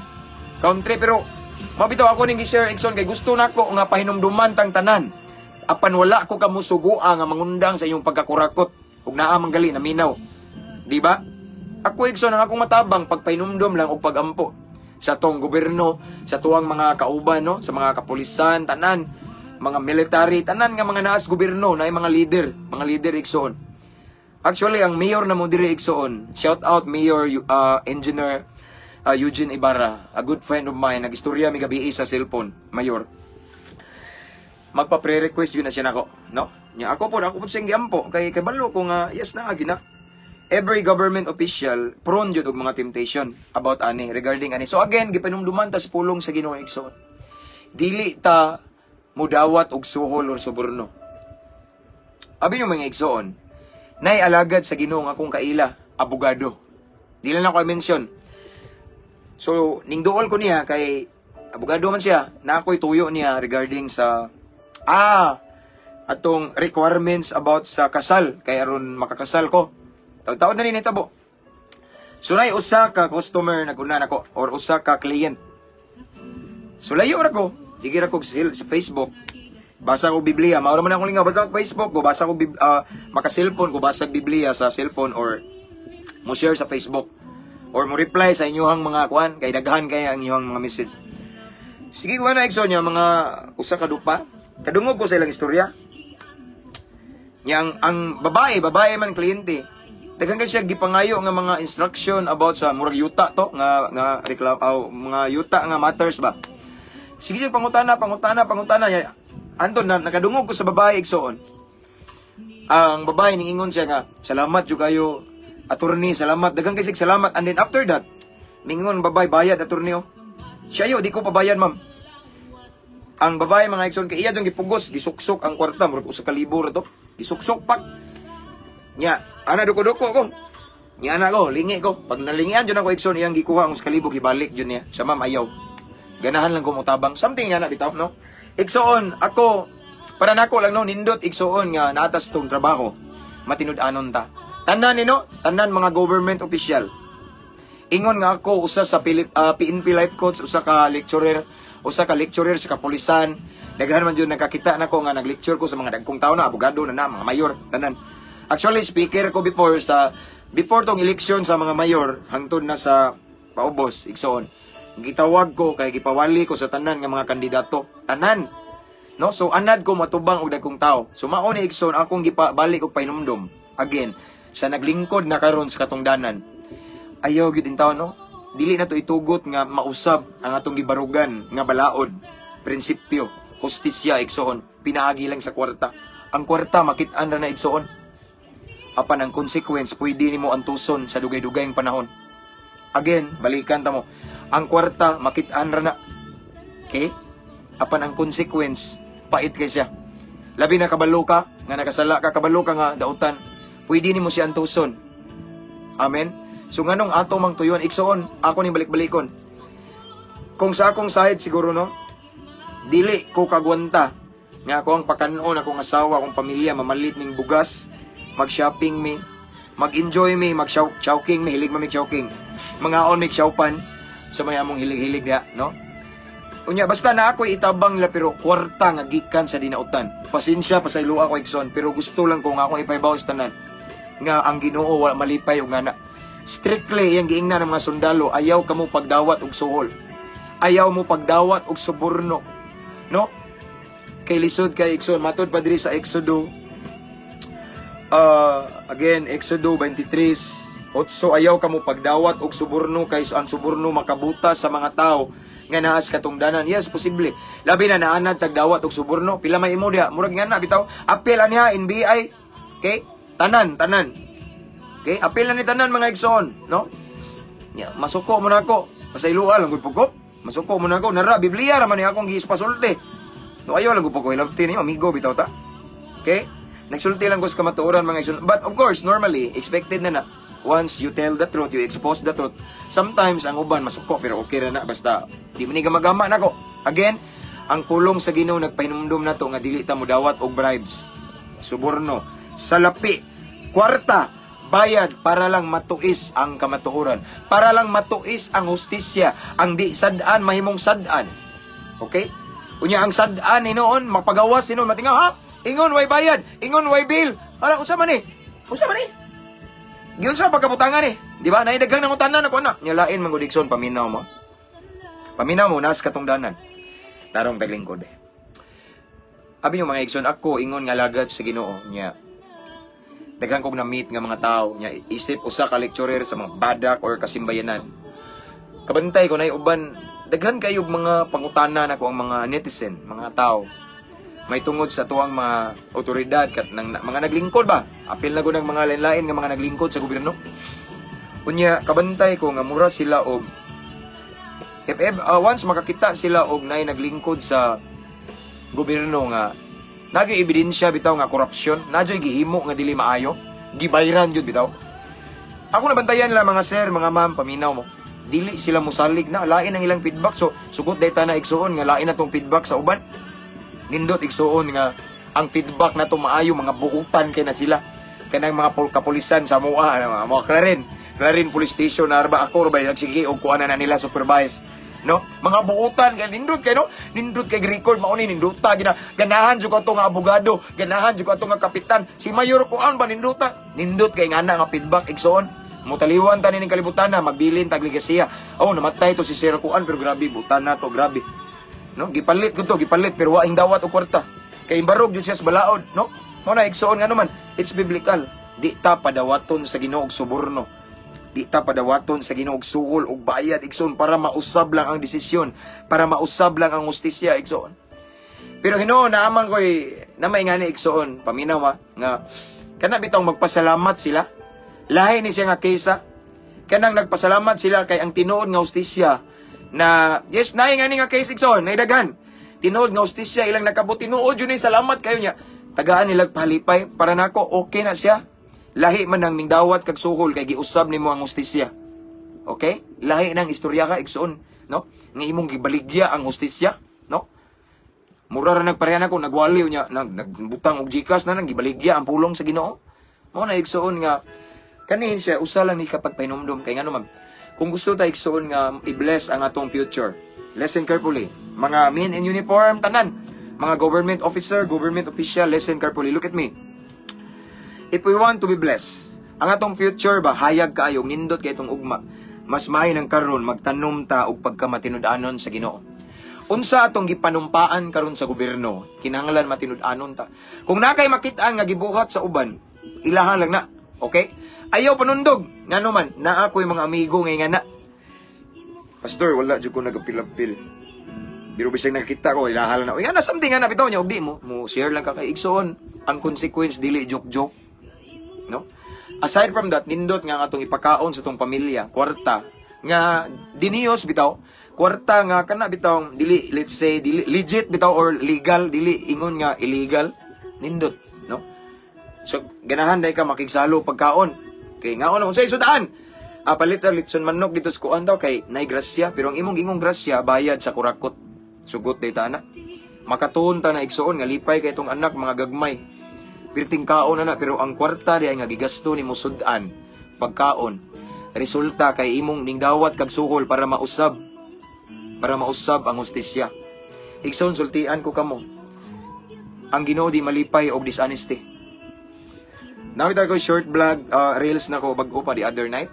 S2: country, pero mabitaw ako ning gi-share, igsoon, kay gusto nako nga pahinumduman tang tanan. Apan wala ko kamusugua nga mangundang sa inyong pagkakurakot ug naa man gali naminaw. Di ba? Ako, igsoon, ang akong matabang pagpahinumdom lang og pagampo sa tong gobyerno, sa tuwang mga kauban, no, sa mga kapulisan, tanan, mga military, tanan nga mga naas gobyerno, na mga leader, igsoon. Actually, ang mayor na mo diri, igsoon, shout out Mayor Engineer Eugene Ibarra, a good friend of mine, nagistorya mi gabi sa cellphone, mayor. Magpa-pre-request yun na siya nako, no? Nya ako po siyang giampo kay kay balo ko nga yes na agi na. Every government official prone jud og mga temptation about ani, regarding ani. So again, gipanumduman ta sa pulong sa Ginoo, igsoon. Dili ta mudawat og suhol or suborno. Abi nyo, mga igsoon, nay alagad sa Ginoo nga akong kaila, abogado. Dili na ako i-mention. So, ning duol ko niya kay abogado man siya, na ako'y tuyo niya regarding sa atong requirements about sa kasal kay aron makakasal ko. Taon-taon na ni nitabo. So nay usa ka customer naguna nako or usa ka client. So layo ra ko. Sige ra ko sa Facebook. Basa ko Biblia, mao ra man akong lingaw, basta ko Facebook ko basa ko maka cellphone ko, basa Biblia sa cellphone or mo share sa Facebook or mo reply sa inyong mga kuan kay daghan kay ang inyong mga message. Sige ko na, igsoon, niya mga usa ka dupa. Kadungog ko sa ilang istorya. Yang ang babae, babae man kliyente. Daghan kay siya gipangayo nga mga instruction about sa murag yuta to nga nga reklam aw, mga yuta nga matters ba. Sige siya pangutana, pangutana, pangutana niya. Anton na nakadungog ko sa babae, igsoon. Ang babae ningingon siya nga, "Salamat jud kayo, attorney, salamat." Daghan kay sig salamat, and then after that, mingon babae, "Bayad, attorney, oh." Siya yo, "Di ko pabayad, ma'am." Ang babae, mga igsoon, kay iya dong gipugos, gisuksok ang kwarta, murag 1,000 ra to. Gisuksok pak. Nya, ana duko-duko ko. Nya ana ko, lingi ko. Pag nalingian jud ako, igsoon, iyang gikuha ang 1,000, gibalik jud niya. Siya, "Ma'am, ayaw. Ganahan lang ko motabang." Something nga na bitaw, no? Igsoon, ako, para nako lang, no, nindot, igsoon, nga naatas tong trabaho. Matinud-anon ta. Tanan ni, no, tanan mga government official. Ingon nga ako usa sa PNP life coach, usa ka lecturer sa kapulisan. Daghan man jud nakakita nako nga nag-lecture ko sa mga dagkong tao na abogado na na, mga mayor, tanan. Actually, speaker ko before tong election sa mga mayor hangtod na sa paubos, igsoon. Gitawag ko kay gipawali ko sa tanan nga mga kandidato, tanan. No? So anad ko matubang og dagkong tao. So mao ni, igsoon, akong gipabalik og pahinumdom again sa naglingkod na karon sa katungdanan. Ayaw gyud tawo, no? Dili na to itugot nga mausab ang atong gibarugan nga balaod, prinsipyo, hustisya, igsoon, pinaagi lang sa kwarta. Ang kwarta makit-an ra na, igsoon. Apan ang consequence pwede nimo antuson sa dugay-dugayng panahon. Again, balikan ta mo. Ang kwarta makit-an ra na. Okay? Apan ang consequence pait kay siya. Labi na kabalo ka nga nakasala ka, kabalo ka nga dautan. Pwede nimo siya antuson. Amen. So nganong ato mang tuyon, igsoon, ako ning balik-balikon. Kung sa akong side siguro, no, dili ko kagwanta nga ako ang pakanon, akong asawa, akong pamilya, mamalit ning bugas, mag-shopping mi, mag-enjoy mi, mag-chowking mi, hilig man mi chowking. Mangaon mi chowpan sa may among hilig-hilig ya, no? Unya basta na ako itabang nila, pero kwarta nga gikan sa dinautan. Pasensya, pasayloa ko, igsoon, pero gusto lang ko nga akong ipahibaw sa tanan nga ang Ginoo wala malipay og ngana. Strictly iyang giingnan ng mga sundalo, ayaw kamo pagdawat og suhol. Ayaw mo pagdawat og suborno. No? Kay lisod kay, igsoon, matod pa diri sa Exodo, again, Exodo 23. Otso, ayaw kamo pagdawat og suborno kay ang suborno makabuta sa mga tao nga naa sa katungdanan. Yes, posible. Labi na naanad tagdawat og suborno. Pila may imo diha? Murag nga na bitaw. Apil aniya NBI. Okay? Tanan, tanan. Okay? Apil na ni tanan, mga igsoon, no? Ya, masuko mo na ako. Pasayloa lang gud po ko. Masuko mo na ako. Nara Biblia ra man ni akong giispasulti. No, ayaw lang gud po ko hilabti ninyo, amigo bitaw ta. Okay? Nagsulti lang ko sa kamatuoran, mga igsoon. But of course, normally expected na na. Once you tell the truth, you expose the truth. Sometimes ang uban masuko, pero okay ra na basta di man ni gamagama nako. Again, ang pulong sa Ginoo nagpahinumdum nato nga dili ta modawat og bribes. Suborno, salapi, kwarta, bayad para lang matuis ang kamatuoran, para lang matuis ang hustisya, ang di sad-an mahimong sad-an. Okay? Unya ang sad-an hinuon mapagawas hinuon matingaw ha. Ingon way bayad, ingon way bill. Hala, unsa man ni? Unsa man ni? Giunsa pagkabutangan eh. Di ba? Naay daghang nangutana nako ana. Nya lain man gud, igsoon, paminaw mo. Paminaw mo nas katungdanan. Tarong taglingkod eh. Abi nyo, mga igsoon, ako ingon nga alagad sa Ginoo nya. Daghan kog na-meet nga mga tao nya isip usa ka lecturer sa mga badak or kasimbayanan. Kabantay ko na uban daghan kayo mga pangutana nako ang mga netizen, mga tao. May tungod sa tuang mga otoridad kat ng mga naglingkod ba? Apil na gud ang mga lain-lain nga mga naglingkod sa gobyerno. Unya kabantay ko nga mura sila og if once makakita sila og naay naglingkod sa gobyerno nga naging ebidensya bitaw nga korupsyon, nadyo'y gihimo nga dili maayo, gibayran jud bitaw. Ako nabantayan lang, mga sir, mga ma'am, paminaw mo. Dili sila musalig na lain ang ilang feedback. So sugot day ta na, igsuon, nga lain na tong feedback sa uban. Nindot, igsuon, nga ang feedback na to maayo, mga buutan kay na sila. Kanang mga kapulisan sa mua, ano, mga Clarin, Clarin Police Station, arba ako ba nagsige og kuan na nila supervise. No? Mga buutan kay nindot kay, no? Nindot kay record mao ni nindota gina ganahan jud ato nga abogado, ganahan jud ato nga kapitan, si mayor kuan ba nindota. Nindot kay ngana nga feedback, igsuon. Mutaliwan ta ning kalibutan na magbilin tag legasiya. Oh, namatay to si Sir Kuan pero grabe butan na to, grabe. No, gipalit ko to, gipalit pero waing dawat og kwarta. Kay imbarog jud siya sa balaod, no? Mao na, igsuon, nga naman, it's biblical. Di ta padawaton sa Ginoo og suborno. Di ta padawaton sa Ginoo og suhol og bayad, igsoon, para mausab lang ang desisyon, para mausab lang ang hustisya, igsoon. Pero hinuon naaman ko'y na may ngani, igsoon, paminaw ha, nga kana bitong magpasalamat sila. Lahi ni siya nga kesa kanang nagpasalamat sila kay ang tinuod nga hustisya na yes naay ngani nga case, igsoon, nay daghan. Tinuod nga hustisya ilang nakabot, tinuod yun ni salamat kayo niya. Tagaan nila palipay para nako okay na siya. Lahi man ang mingdawat kag suhol kay giusab nimo ang hustisya. Okay? Lahi nang istorya ka, igsoon, no? Nga imong gibaligya ang hustisya, no? Mura ra nagparehan ako nagwaliw niya, nagbutang og GCash na nang gibaligya ang pulong sa Ginoo. Mao na, igsoon, nga kanihin siya usa lang ni kapag pahinumdom kay ngano man kung gusto ta, igsoon, nga i-bless ang atong future. Listen carefully. Mga men in uniform tanan, mga government officer, government official, listen carefully. Look at me. If we want to be blessed, ang atong future ba, hayag kaayo, nindot kay itong ugma, mas maayo ng karon magtanom ta og pagkamatinud-anon sa Ginoo. Unsa atong gipanumpaan karon sa gobyerno, kinahanglan matinud-anon ta. Kung naa kay makita nga gibuhat sa uban, ilahan lang na. Okay? Ayaw panundog. Ngano man, naa ko'y mga amigo ngay nga na. "Pastor, wala jud ko nagapil-apil. Pero bisag nakita ko, ilahan lang na." Uy, nga na something nga na bitaw niya, og di mo mo share lang ka kay, igsoon, ang consequence dili joke-joke. No? Aside from that, nindot nga ang atong ipakaon sa atong pamilya, kwarta nga diniyos bitaw, kwarta nga kana bitaw dili, let's say, dili legit bitaw or legal, dili ingon nga illegal, nindot, no? So ganahan dai ka makigsalo pagkaon. Kay ngaon naman sa isudaan. Ah, palit ra litson manok dito sa kuan daw kay nay grasya, pero ang imong ingong grasya bayad sa kurakot. Sugot day ta na. Makatuon ta na, igsuon, nga lipay kay itong anak mga gagmay. Pirting kaon na na, pero ang kwarta di ay nga gigasto nimo sud-an pagkaon. Resulta kay imong ningdawat kag suhol para mausab ang hustisya. Igsoon, sultian ko kamo. Ang Ginoo di malipay og dishonesty. Nakita ko short vlog reels na ko bag-o pa the other night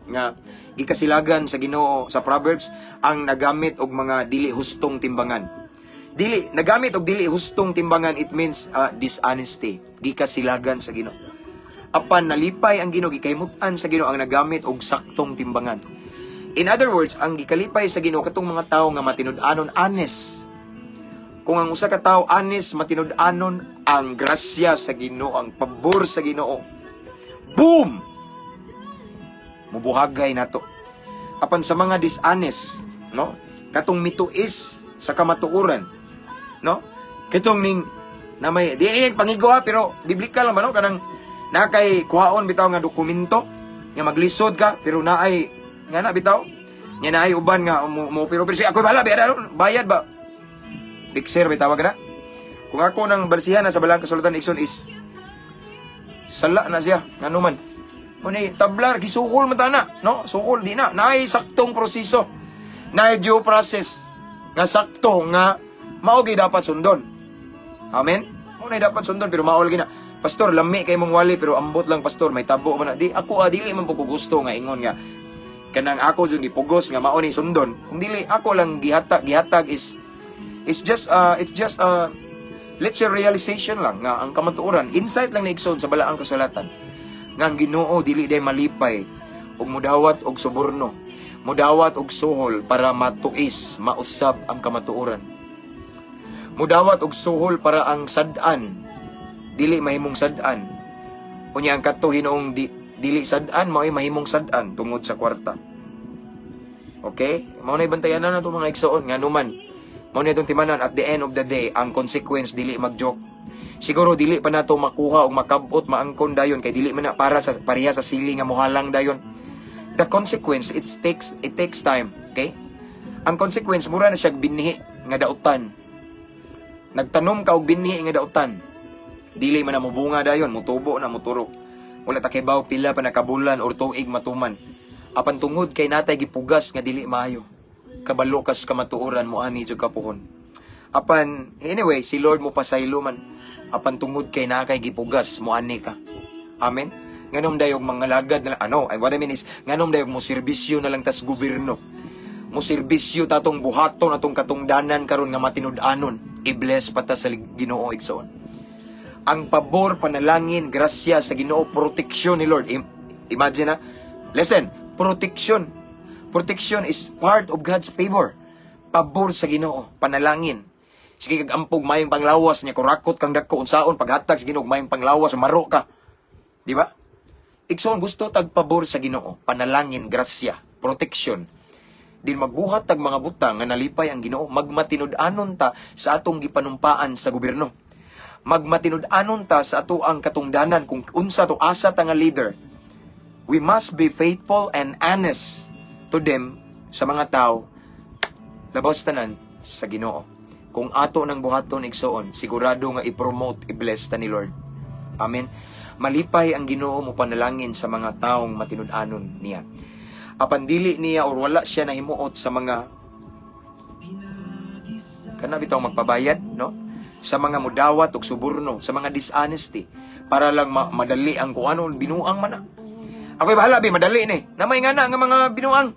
S2: nga gikasilagan sa Ginoo sa Proverbs ang nagamit og mga dili hustong timbangan. Dili nagamit og dili hustong timbangan, it means dishonesty. Gikasilagan sa Ginoo. Apan nalipay ang Ginoo, gikahimut-an sa Ginoo ang nagamit og saktong timbangan. In other words, ang gikalipay sa Ginoo katong mga tawo nga matinud-anon, honest. Kung ang usa ka tawo honest, matinud-anon, ang grasya sa Ginoo, ang pabor sa Ginoo. Boom! Mubuhagay nato. Apan sa mga dishonest, no? Katong mituis sa kamatuoran, no? Kitong ning na may di ni pangigo ha, pero biblical man, no, kanang na kay kuhaon bitaw nga dokumento nga maglisod ka, pero naay nga na bitaw nga naay uban nga mo pero sige, ako bahala, bayad, bayad ba, fixer bitawag na. Kung ako nang balsihan na sa Balaang Kasulatan, igsoon, is sala na siya. Ngano man mo ni tablar, gisuhol man ta na, no? Suhol di na naay saktong proseso, naay due process nga sakto nga mao gyud dapat sundon. Amen. Mao na dapat sundon, pero mao lagi na, "Pastor, lami kay mong wali, pero ambot lang, pastor, may tabo man na." Di ako ah, dili man po ko gusto nga ingon nga kanang ako jud gipugos nga mao ni sundon. Kung dili ako lang gihatag is it's just let's say realization lang nga ang kamatuoran, insight lang ni igsoon sa Balaang Kasulatan nga ang Ginoo dili day malipay ug mudawat og suborno, mudawat og suhol para matuis, mausab ang kamatuoran, mudawat og suhol para ang sad-an dili mahimong sad-an. Unya ang kadto hinuong dili sad-an mao'y mahimong sad-an tungod sa kwarta. Okay? Mao na bantayan na nato, mga igsoon. Ngano man, mao na itong timanan. At the end of the day, ang consequence dili mag-joke. Siguro dili pa nato makuha og makabot, maangkon dayon kay dili man na para sa pareha sa sili nga mohalang dayon. The consequence, it takes time, okay? Ang consequence, mura na siya binhi nga dautan. Nagtanom ka og binhi nga dautan. Dili man na mobunga dayon, mutubo na, muturok. Wala ta kibaw pila pa nakabulan or tuig matuman. Apan tungod kay natay gipugas nga dili maayo, kabalo kas kamatuoran, mo ani jud kapuhon. Apan anyway, si Lord mo pasaylo man. Apan tungod kay naa kay gipugas, mo ani ka. Amen. Nganom dayog mga lagad na lang, ano, ay, what I mean is, nganom dayog mo serbisyo na lang tas gobyerno. Mo serbisyo tatong buhaton atong katungdanan karon nga matinud-anon. I-bless pa ta sa Ginoo, igsoon. Ang pabor, panalangin, grasya sa Ginoo, proteksyon ni Lord. Imagine na, listen, protection. Protection is part of God's favor. Pabor sa Ginoo, panalangin. Sige kag ampog mayong panglawas niya, kurakot kang dagko, unsaon paghatag sa Ginoo mayong panglawas, maro ka. Di ba? Igsoon, gusto tag pabor sa Ginoo, panalangin, grasya, protection. Din magbuhat tag mga butang nga nalipay ang Ginoo, magmatinud-anon ta sa atong gipanumpaan sa gobyerno. Magmatinud-anon ta sa ato ang katungdanan kung unsa to asa ta nga leader. We must be faithful and honest to them, sa mga tao, labaw sa tanan sa Ginoo. Kung ato nang buhaton, igsoon, sigurado nga i-promote, i-bless ta ni Lord. Amen. Malipay ang Ginoo mo panalangin sa mga taong matinud-anon niya. Apan dili niya or wala siya nahimuot sa mga kana bitaw magpabayad, no? Sa mga mudawat og suborno, sa mga dishonesty para lang madali ang kuano, binuang man na. Ako'y bahala bi, madali ni. Namay nga na nga mga binuang.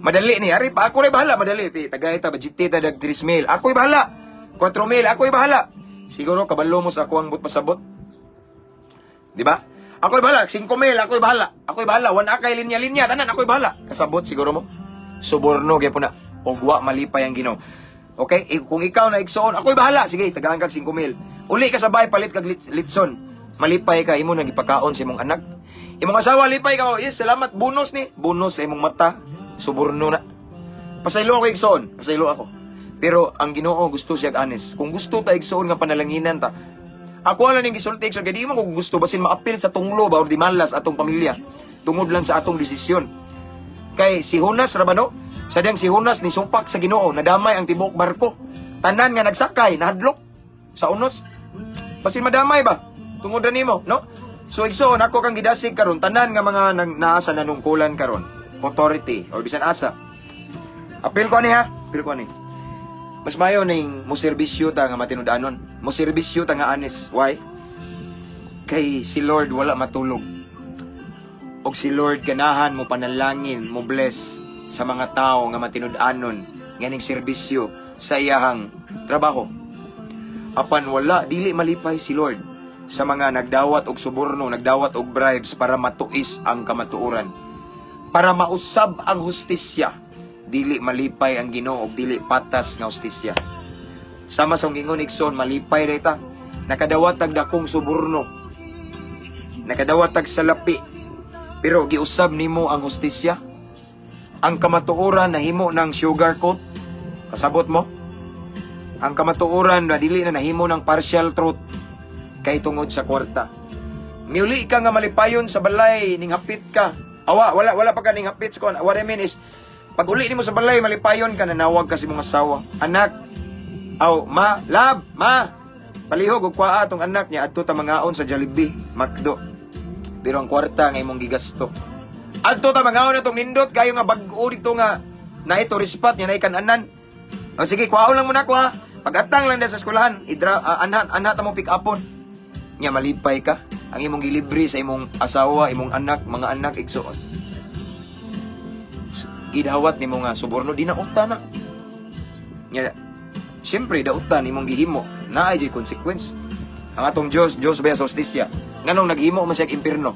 S2: Madali ni, ari pa ako ray bahala, madali pi. Tagay ta budget ta dag 3 mil. Ako'y bahala. 4 mil, ako'y bahala. Siguro kabalo mo sa ako ang but pasabot. Di ba? Ako'y bahala, 5 mil, ako'y bahala. Ako'y bahala, wana kay linya-linya, tanan, ako'y bahala. Kasabot siguro mo. Suborno gyapon na. Og wa malipay ang Ginoo. Okay? Kung ikaw na, igsoon, ako'y bahala. Sige, tagaan kag 5 mil. Uli ka sa bahay, palit kag litson. Malipay ka, imo nang gipakaon sa imong anak. Imong asawa, lipay ka, "Oh, yes, salamat, bonus ni." Bonus sa imong mata, suborno na. Pasaylo ako, igsoon, pasaylo ako. Pero ang Ginoo gusto siya honest. Kung gusto ta, igsoon, nga panalanginan ta, ako lang ning gisulti, igsoon, kay di man ko gusto basin maapil sa tunglo ba or di malas atong pamilya tungod lang sa atong desisyon. Kay si Jonas ra ba, no? Sadyang si Jonas ni supak sa Ginoo, nadamay ang tibuok barko. Tanan nga nagsakay, nahadlok sa unos. Basin madamay ba? Tungod ra nimo, no? So igsoon, ako kang gidasig karon tanan nga mga nang naa sa nanungkulan karon, authority or bisan asa. Apil ko ani ha, apil ko ani. Mas mayo ning mo serbisyo ta nga matinud-anon. Mo serbisyo ta nga honest. Why? Kay si Lord wala matulog. Og si Lord ganahan mo panalangin, mo bless sa mga tao nga matinud-anon nga ning serbisyo sa iyahang trabaho. Apan wala, dili malipay si Lord. Sa mga nagdawat og suborno, nagdawat og bribes para matuis ang kamatuoran. Para mausab ang hustisya. Dili malipay ang Ginoo og dili patas nga hustisya. Sama sa ingon, igsoon, malipay ra ta. Nakadawat tag dakong suborno. Nakadawat tag salapi. Pero giusab nimo ang hustisya. Ang kamatuoran nahimo ng sugar coat. Kasabot mo? Ang kamatuoran na dili na nahimo ng partial truth kay tungod sa kwarta. Miuli ka nga malipayon sa balay, ning hapit ka. Awa, wala wala pa ka ning hapit sa kuan. What I mean is, pag uli nimo sa balay, malipayon ka, nanawag ka sa imong asawa. "Anak, aw, ma, love, ma." Palihog og kuha atong anak niya adto ta mangaon sa Jollibee, McDo. Pero ang kwarta nga imong gigasto. "Adto ta mangaon atong nindot kayo nga bag-o dito nga na ito spot niya na kananan." "O sige, kuhaon lang muna ko ha. Pag-atang lang sa eskwelahan, idra anhat anhat mo pick upon." Nya malipay ka. Ang imong gilibre sa imong asawa, imong anak, mga anak, igsoon. Gidawat nimo nga suborno, di na uta na. Nya siyempre dautan imong gihimo, naay jud consequence. Ang atong Dios, Dios ba sa hustisya? Nganong naghimo man siya og impierno?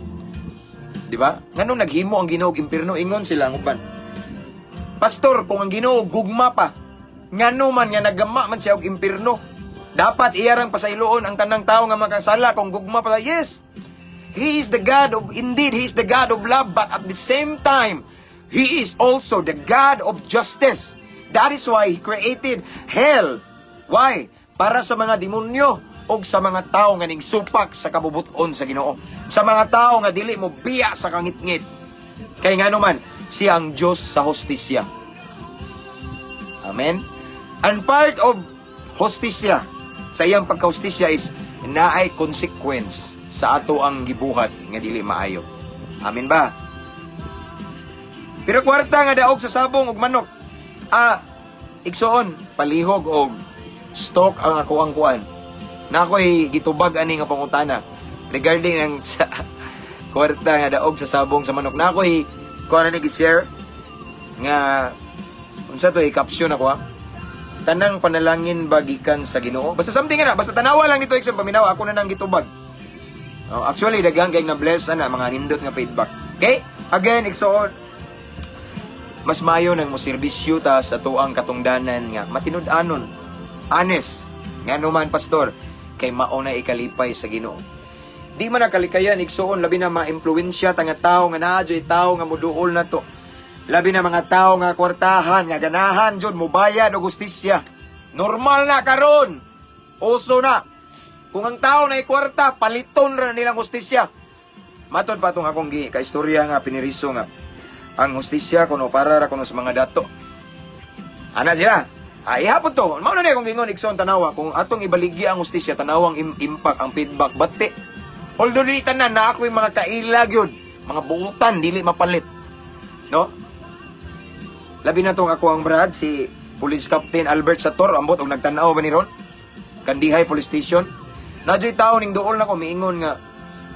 S2: Di ba? Nganong naghimo ang Ginoo og impierno? Ingon sila ang uban. "Pastor, kung ang Ginoo gugma pa, ngano man nga naggama man siya og impierno? Dapat iyarang pasayloon ang tanang tao nga makasala kung gugma pa." Yes. He is the God of indeed, He is the God of love, but at the same time, He is also the God of justice. That is why He created hell. Why? Para sa mga demonyo o sa mga tao nga ning supak sa kabubuton sa Ginoo. Sa mga tao nga dili mo biya sa kangitngit. Kay ngano man, siya ang Diyos sa hostisya. Amen? And part of hostisya, sa iyang pagkahustisya is naay consequence sa ato ang gibuhat nga dili maayo. Amen ba? Pero kwarta nga daog sa sabong ug manok. Ah, igsoon, palihog og stalk ang ako ang kuan. Na ako'y gitubag ani nga pangutana regarding ang sa kwarta nga daog sa sabong sa manok. Na ako'y kuan ani gi-share nga unsa to i-caption ako ha. "Tanang panalangin ba gikan sa Ginoo?" Basta something nga na, basta tanawa lang nito, igsoon, paminawa ako na nang gitubag. Oh, actually daghan kay na bless ana, mga nindot nga feedback. Okay? Again, igsoon, mas maayo nang moserbisyo ta sa tuang katungdanan nga matinud-anon. Honest. Ngano man, Pastor? Kay mao na ikalipay sa Ginoo. Di man nakalikayan, igsoon, labi na maimpluwensya ta nga tao nga naa jud tao nga muduol na to. Labi na mga tao nga kwartahan, nga ganahan jud mobayad og hustisya. Normal na karon. Uso na. Kung ang tao na kwarta, paliton ra nilang hustisya. Matod pa tong akong gi kaistorya nga piniriso nga ang hustisya kuno para ra kuno sa mga dato. Ana sila. Ay hapon to. Mao na niya kung gingon, igsoon, tanawa kung atong ibaligya ang hustisya, tanawang impact, ang feedback bati. Although dili tanan, na ako yung mga kaila gyud, mga buutan dili mapalit. No? Labi na tong ako ang brad si Police Captain Albert Sator, ambot og nagtan-aw ba ni ron? Kandihay Police Station. Nadyo'y tao ning duol nako miingon nga,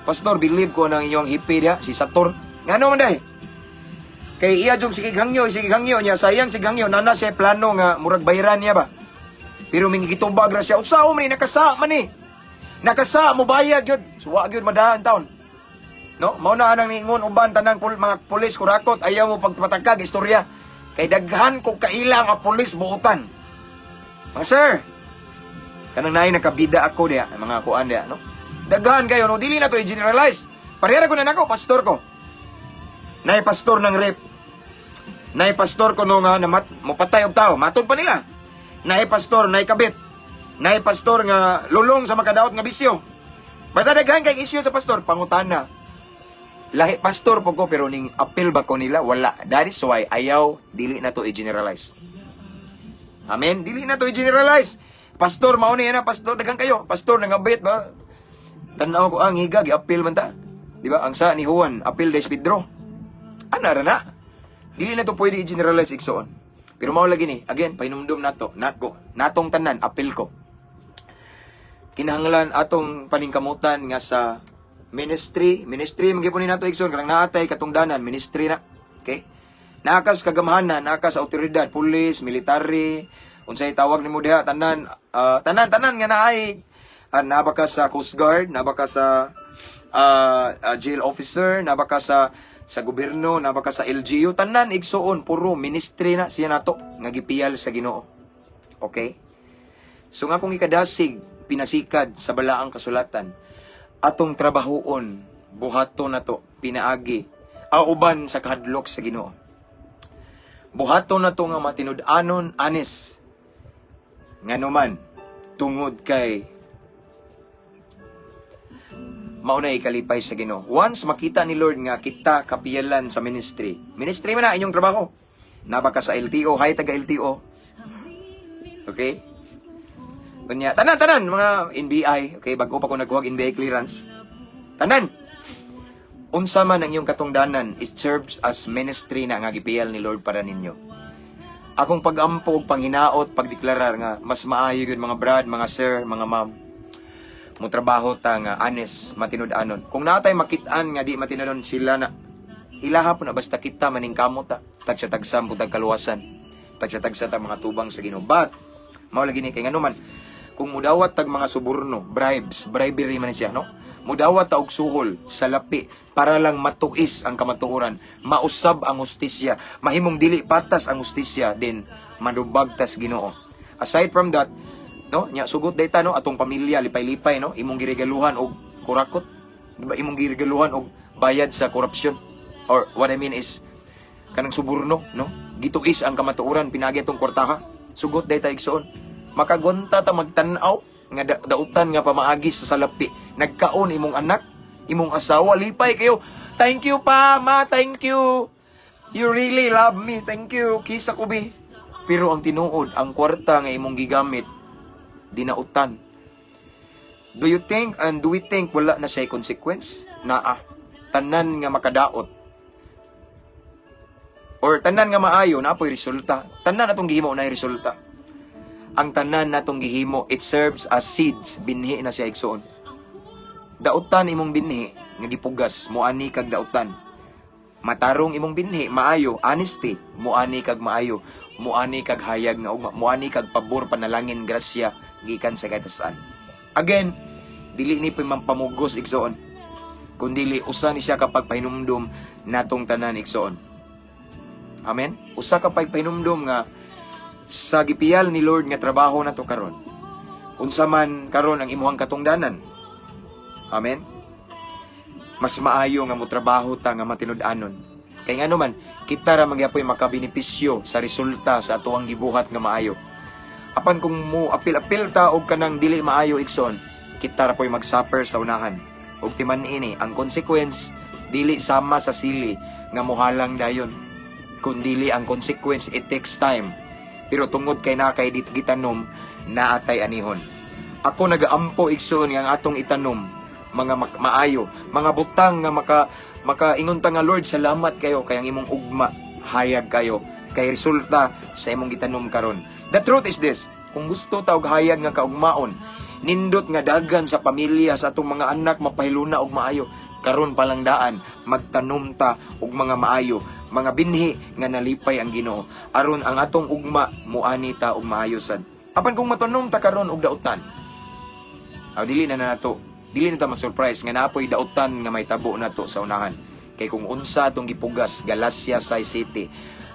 S2: "Pastor, believe ko ng inyong hipi diya, si Sator." Ngano man day? Kay iya jung sige hangyo, sige hangyo niya, sayang sige hangyo, nana siya plano nga murag bayran niya ba. Pero mingitubag ra siya, "Unsa man ni nakasa man ni. Nakasa mo bayad gyud." So wa gyud madahan taon. No, mao na anang niingon uban tanang mga pulis kurakot, ayaw mo pagpatakag istorya. Kay daghan ko kaila nga pulis buutan. Mga sir, kanang naay nakabida ako diya, mga kuan diya, no? Daghan kayo, no? Dili na to i-generalize. Parehara ko na nako, pastor ko. Nay pastor ng rape. Nay pastor ko no nga namat, mopatay og tao, matod pa nila. Nay pastor, nay kabit. Nay pastor nga lulong sa makadaot nga bisyo. Basta daghan kay isyu sa pastor, pangutana. Lahi pastor po ko pero ning appeal ba ko nila? Wala. That is why ayaw, dili na to i-generalize. Amen. Dili na to i-generalize. Pastor mao ni ana, pastor daghan kayo. Pastor nangabit ba? Tan-aw ko ang higa gi-appeal man ta. Di ba? Ang sa ni Juan, appeal des Pedro. Ana ra na. Dili na to pwede i-generalize, igsoon. Pero mao lagi ni, again, pahinumdum nato, nako, natong tanan, appeal ko. Kinahanglan atong paningkamutan nga sa ministry, ministry man gyud ni nato, igsoon, kanang naatay katungdanan, ministry na. Okay? Naakas kagamhanan, naakas sa awtoridad, pulis, military, unsay tawag nimo diha, tanan, tanan tanan nga naay Naa ba ka sa Coast Guard, naa ba ka sa jail officer, naa ba ka sa gobyerno, naa ba ka sa LGU, tanan, igsuon, puro ministry na siya nato nga gipiyal sa Ginoo. Okay? So nga kung ikadasig pinasikad sa balaang kasulatan, atong trabahoon, buhaton nato pinaagi uban sa kahadlok sa Ginoo. Buhaton nato nga matinud-anon, honest. Ngano man, tungod kay mao na ikalipay sa Ginoo. Once makita ni Lord nga kita kapiyalan sa ministry, ministry man na inyong trabaho. Naa ba ka sa LTO, hi taga LTO. Okay? Unya, tanan tanan mga NBI, okay, bago pa ko nagkuha NBI clearance. Tanan. Unsa man ang inyong katungdanan, it serves as ministry na nga gipiyal ni Lord para ninyo. Akong pag-ampo ug panghinaot, pagdeklarar nga mas maayo gyud, mga brad, mga sir, mga ma'am, mo trabaho ta nga honest, matinud-anon. Kung natay makit-an nga di matinud-anon, sila na ilaha po na, basta kita maningkamot ta. Tagsa-tagsa mo tag kaluwasan. Tagsa-tagsa ta mga tubang sa Ginoo. But mao lagi ni kay ngano man kung mudawat tag mga suborno, bribes, bribery man siya, no? Mudawat ta og suhol sa lapi para lang matuis ang kamatuoran, mausab ang hustisya, mahimong dili patas ang hustisya, din manubag tas Ginoo. Aside from that, no, nya sugot dayta, no, atong pamilya lipay-lipay, no, imong giregaluhan og kurakot, di ba, imong giregaluhan og bayad sa korupsyon. Or what I mean is kanang suborno, no? Gituis ang kamatuoran pinagi atong kwartaha. Sugot dayta, igsoon. Makagonta ta magtan-aw nga dautan nga pamaagi sa salapi. Nagkaon imong anak, imong asawa, lipay kayo. "Thank you pa, ma, thank you. You really love me. Thank you. Kisa ko bi." Pero ang tinuod, ang kwarta nga imong gigamit dinautan. Do you think and do we think wala na siya consequence? Naa. Tanan nga makadaot or tanan nga maayo naa po'y resulta. Tanan atong gihimo na resulta. Ang tanan natong gihimo, it serves as seeds, binhi na siya, igsoon. Dautan imong binhi nga gipugas, moani kag dautan. Matarong imong binhi, maayo, honesty, moani kag maayo, moani kag hayag nga ugma, moani kag pabor, panalangin, grasya gikan sa katasan. Again, dili ni pamugos, igsoon. Kundili usa ni siya kapag pahinumdum natong tanan, igsoon. Amen. Usa ka pagpahinumdum nga sa gipiyal ni Lord nga trabaho nato karon. Unsa man karon ang imuhang katungdanan. Amen. Mas maayo nga motrabaho ta nga matinud-anon. Kay ngano man, kita ra magyapoy makabenepisyo sa resulta sa atoang gibuhat nga maayo. Apan kung mo apil-apil ta og kanang dili maayo, igsoon, kita ra poy magsuffer sa unahan. Ug timan ini, ang consequence dili sama sa sili nga mohalang dayon. Kundili ang consequence, it takes time. Pero tungod kay na kay dit gitanom, naatay anihon. Ako nagaampo, igsoon, nga ang atong itanom mga maayo, mga butang nga makaingon ta nga, "Lord, salamat kayo kay ang imong ugma hayag kayo kay resulta sa imong gitanom karon." The truth is this, kung gusto ta og hayag nga kaugmaon, nindot nga dagan sa pamilya, sa atong mga anak mapahiluna og maayo, karon pa lang daan magtanom ta og mga maayo, mga binhi nga nalipay ang Ginoo aron ang atong ugma muani ta og maayo sad. Apan kung matanom ta karon og dautan, aw dili na nato, dili na ta ma-surprise nga napoy dautan nga may tabo nato sa unahan. Kay kung unsa atong gipugas, Galacia 6:7,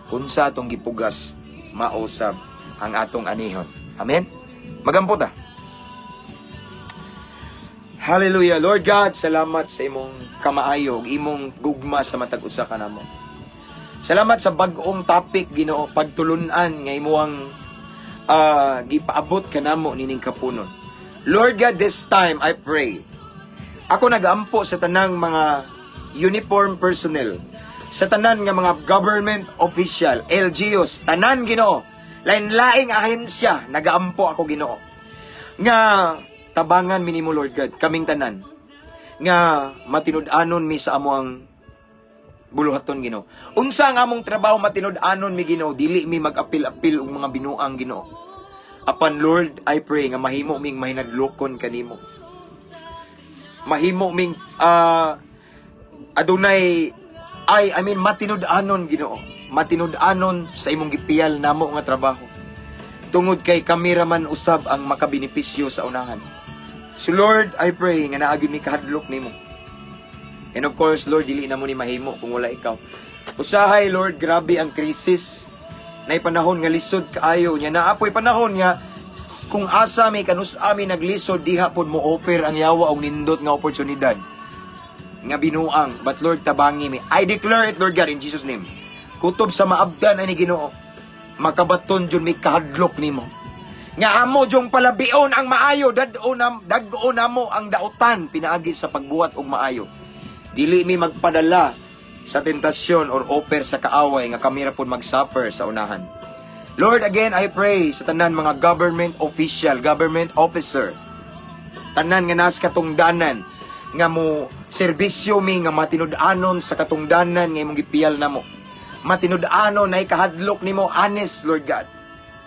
S2: unsa atong gipugas, mausab ang atong anihon. Amen. Magampo ta. Hallelujah. Lord God, salamat sa imong kamaayo ug imong gugma sa matag usa kanamo. Salamat sa bag-ong topic, Ginoo, pagtulunan nga imuang gipaabot kanamo nining kapunon. Lord God, this time I pray. Ako nagaampo sa tanang mga uniform personnel, sa tanan nga mga government official, LGUs, tanan, Ginoo, lain-laing ahensya, nagaampo ako, Ginoo, nga tabangan mi nimo, Lord God, kaming tanan, nga matinud-anon mi sa amoang buluhaton, Ginoo. Unsa ang among trabaho, matinud-anon mi, Ginoo, dili mi mag-apil-apil og mga binuang, Ginoo. Apan Lord, I pray nga mahimo ming mahinadlokon kanimo. Mahimo ming adunay ay I mean matinud-anon, Ginoo. Matinud-anon sa imong gipiyal namo nga trabaho. Tungod kay kami ra man usab ang makabenepisyo sa unahan. So Lord, I pray nga naa gyud mi kahadlok nimo. And of course, Lord, dili namo ni mahimo kung wala ikaw. Usahay, Lord, grabe ang krisis. Nay panahon nga lisod kaayo nya, naa poy panahon nga kung asa mi, kanus ami naglisod, diha pod mo offer ang yawa og nindot nga oportunidad nga binuang. But Lord, tabangi mi. I declare it, Lord God, in Jesus' name. Kutob sa maabdan ani, Ginoo, makabaton jud mi kahadlok nimo. Nga amo jung palabion ang maayo, dad-o nam dag-o namo ang dautan pinaagi sa pagbuhat og maayo. Dili mi magpadala sa tentasyon or offer sa kaaway nga kami ra pud mag-suffer sa unahan. Lord, again, I pray sa tanan mga government official, government officer, tanan nga nas katungdanan, nga mo serbisyo mi nga matinud-anon sa katungdanan nga imong gipiyal namo. Matinud-anon ay kahadlok nimo, honest, Lord God.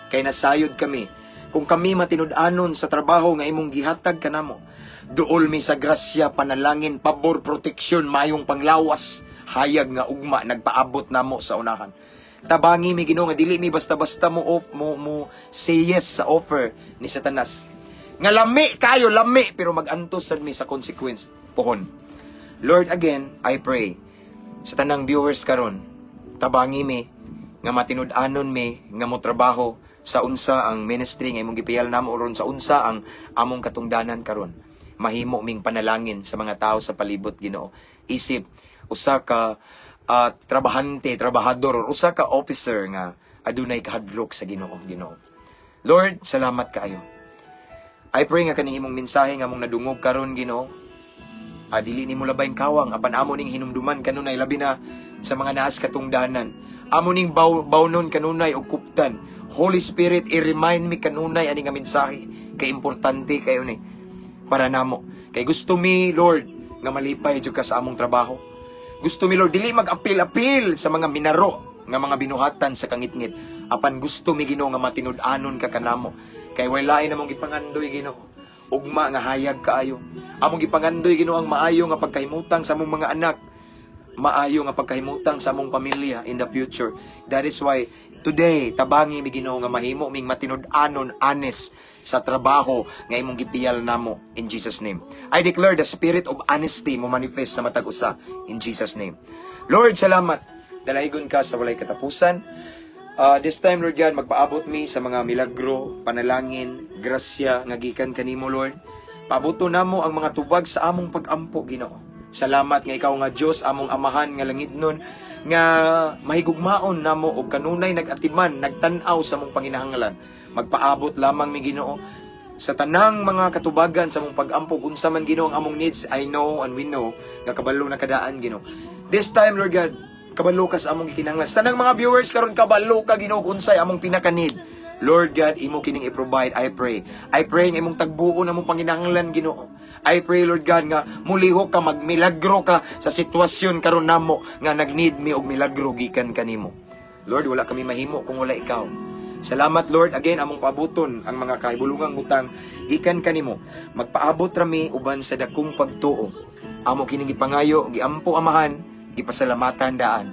S2: Kay nasayod kami kung kami matinud-anon sa trabaho nga imong gihatag kanamo. Duol mi sa grasya, panalangin, pabor, proteksyon, mayong panglawas, hayag nga ugma nagpaabot namo sa unahan. Tabangi mi, Ginoo, nga dili mi basta-basta mo off mo mo say yes sa offer ni Satanas. Nga lami kayo, lami, pero magantos sad mi sa consequence pohon. Lord, again, I pray sa tanang viewers karon, tabangi mi nga matinud-anon mi nga mo trabaho sa unsa ang ministry nga imong gipiyal namo ron, sa unsa ang among katungdanan karon. Mahimo ming panalangin sa mga tao sa palibot, Ginoo. Isip usa ka trabahante, trabahador, or usa ka officer nga adunay kahadlok sa Ginoo, Ginoo. Lord, salamat kaayo. I pray nga kaning imong mensahe nga among nadungog karon, Ginoo, dili nimo labayng kawang, apan amo ning hinumduman kanunay, labi na sa mga naas katungdanan. Amo ning bawnon kanunay og kuptan. Holy Spirit, i-remind me kanunay ani nga mensahe kay importante kayo ni para namo. Kay gusto mi, Lord, nga malipay jud ka sa among trabaho. Gusto mi, Lord, dili mag-apil-apil sa mga minaro nga mga binuhatan sa kangitngit. Apan gusto mi, Ginoo, nga matinud-anon ka kanamo. Kay way lain namong gipangandoy, Ginoo. Ugma nga hayag kaayo. Among gipangandoy, Ginoo, ang maayo nga pagkahimutang sa among mga anak, maayo nga pagkahimutang sa among pamilya in the future. That is why today, tabangi mi, Ginoo, nga mahimo ming matinud-anon, honest sa trabaho nga imong gipiyal namo in Jesus' name. I declare the spirit of honesty mo manifest sa matag usa in Jesus' name. Lord, salamat. Dalaygon ka sa walay katapusan. This time, Lord God, magpaabot mi sa mga milagro, panalangin, grasya nga gikan kanimo, Lord. Paaboto namo ang mga tubag sa among pag-ampo, Ginoo. Salamat nga ikaw nga Dios, among Amahan nga langitnon, nga mahigugmaon namo og kanunay nag-atiman, nagtan-aw sa among panginahanglan. Magpaabot lamang mi, Ginoo, sa tanang mga katubagan sa among pag-ampo, unsa man, Ginoo, ang among needs. I know and we know nga kabalo na kadaan, Ginoo. This time, Lord God, kabalo ka sa among gikinahanglan. Sa tanang mga viewers karon, kabalo ka, Ginoo, kung unsay among pinaka-need. Lord God, imo kining i-provide, I pray. I pray nga imong tagbuon among panginahanglan, Ginoo. I pray, Lord God, nga mulihok ka, magmilagro ka sa sitwasyon karon namo nga nag-need mi og milagro gikan kanimo. Lord, wala kami mahimo kung wala ikaw. Salamat, Lord. Again, among paabuton ang mga kahibulungang butang gikan kanimo. Magpaabot rami uban sa dakong pagtuo. Amo kining gipangayo, giampo, Amahan, gipasalamatan daan.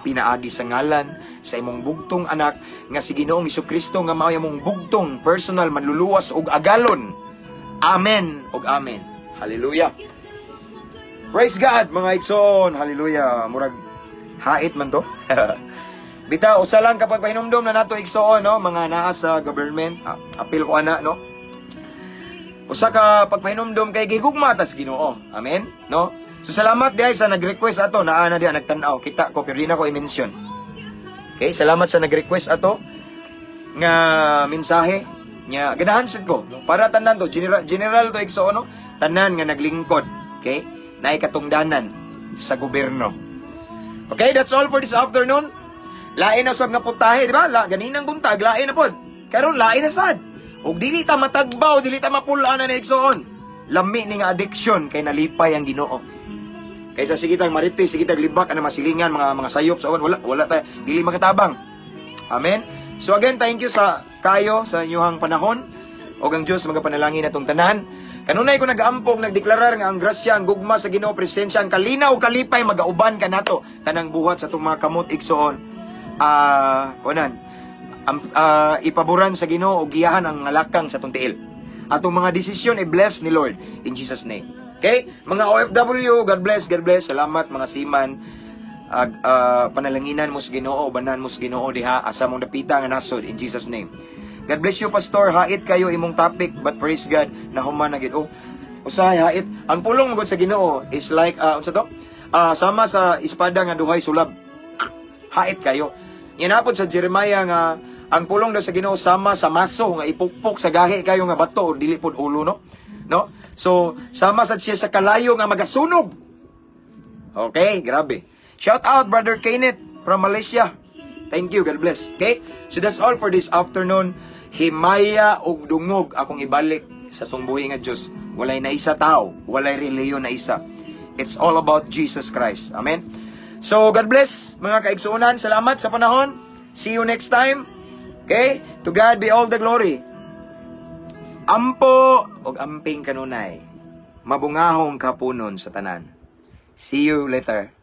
S2: Pinaagi sa ngalan sa imong bugtong anak nga si Ginoong Kristo nga mao'y among bugtong personal manluluwas ug agalon. Amen ug amen. Hallelujah. Praise God, mga igsoon. Hallelujah. Murag hait man to. Bitaw, usa lang kapag pahinumdom na nato, igsoon, no, mga naa sa government, apil ko ana, no. Usa ka pagpahinumdom kay gihugma tas Ginoo. Amen, no? So salamat diay sa nag-request ato, naa na diya nagtan-aw. Kita ko pero di na ko i-mention. Okay, salamat sa nag-request ato nga mensahe nya. Ganahan sad ko para tanan to, general, general to, igsoon, no, tanan nga naglingkod, okay, naay katungdanan sa gobyerno. Okay, that's all for this afternoon. Lain na sab nga puntahe, di ba? Ganinang buntag lain na pod, karon lain na sad. Ug dili ta matagbaw, dili ta mapul-an na, igsoon. Lami ni nga addiction kay nalipay ang Ginoo. Kaysa sige tag marites, sige tag libak ana masilingan mga sayop sa uwan, wala wala ta, dili makatabang. Amen. So again, thank you sa kayo sa inyong panahon. Og ang Dios magapanalangin atong tanan. Kanunay ko nagaampog, nagdeklarar nga ang grasya, ang gugma sa Ginoo, presensya, ang kalinaw, kalipay magauban kanato tanang buhat sa atong mga kamot, igsoon. Ah, kunan. Ipaboran sa Ginoo og giyahan ang ngalakang sa atong tiil. Atong mga desisyon i-bless ni Lord in Jesus' name. Okay? Mga OFW, God bless, God bless. Salamat, mga seaman. Panalanginan mo sa Ginoo, banan mo sa Ginoo diha asa mong dapita nga nasod in Jesus' name. God bless you, Pastor. Hait kayo imong topic, but praise God nahuman na gid. Oh, usahay hait. Ang pulong mo sa Ginoo is like unsa to? Sama sa espada nga duhay sulab. Hait kayo. Inapod sa Jeremiah nga ang pulong daw sa Ginoo sama sa maso nga ipukpok sa gahi kayo nga bato, dili pod ulo, no? No? So sama sad siya sa kalayo nga magasunog. Okay, grabe. Shout out, Brother Kenneth from Malaysia. Thank you, God bless. Okay? So that's all for this afternoon. Himaya ug dungog akong ibalik sa tong buhi nga Dios. Walay na isa tao, walay relihiyon na isa. It's all about Jesus Christ. Amen. So God bless, mga kaigsuonan. Salamat sa panahon. See you next time. Okay? To God be all the glory. Ampo og amping kanunay. Mabungahong kapunon sa tanan. See you later.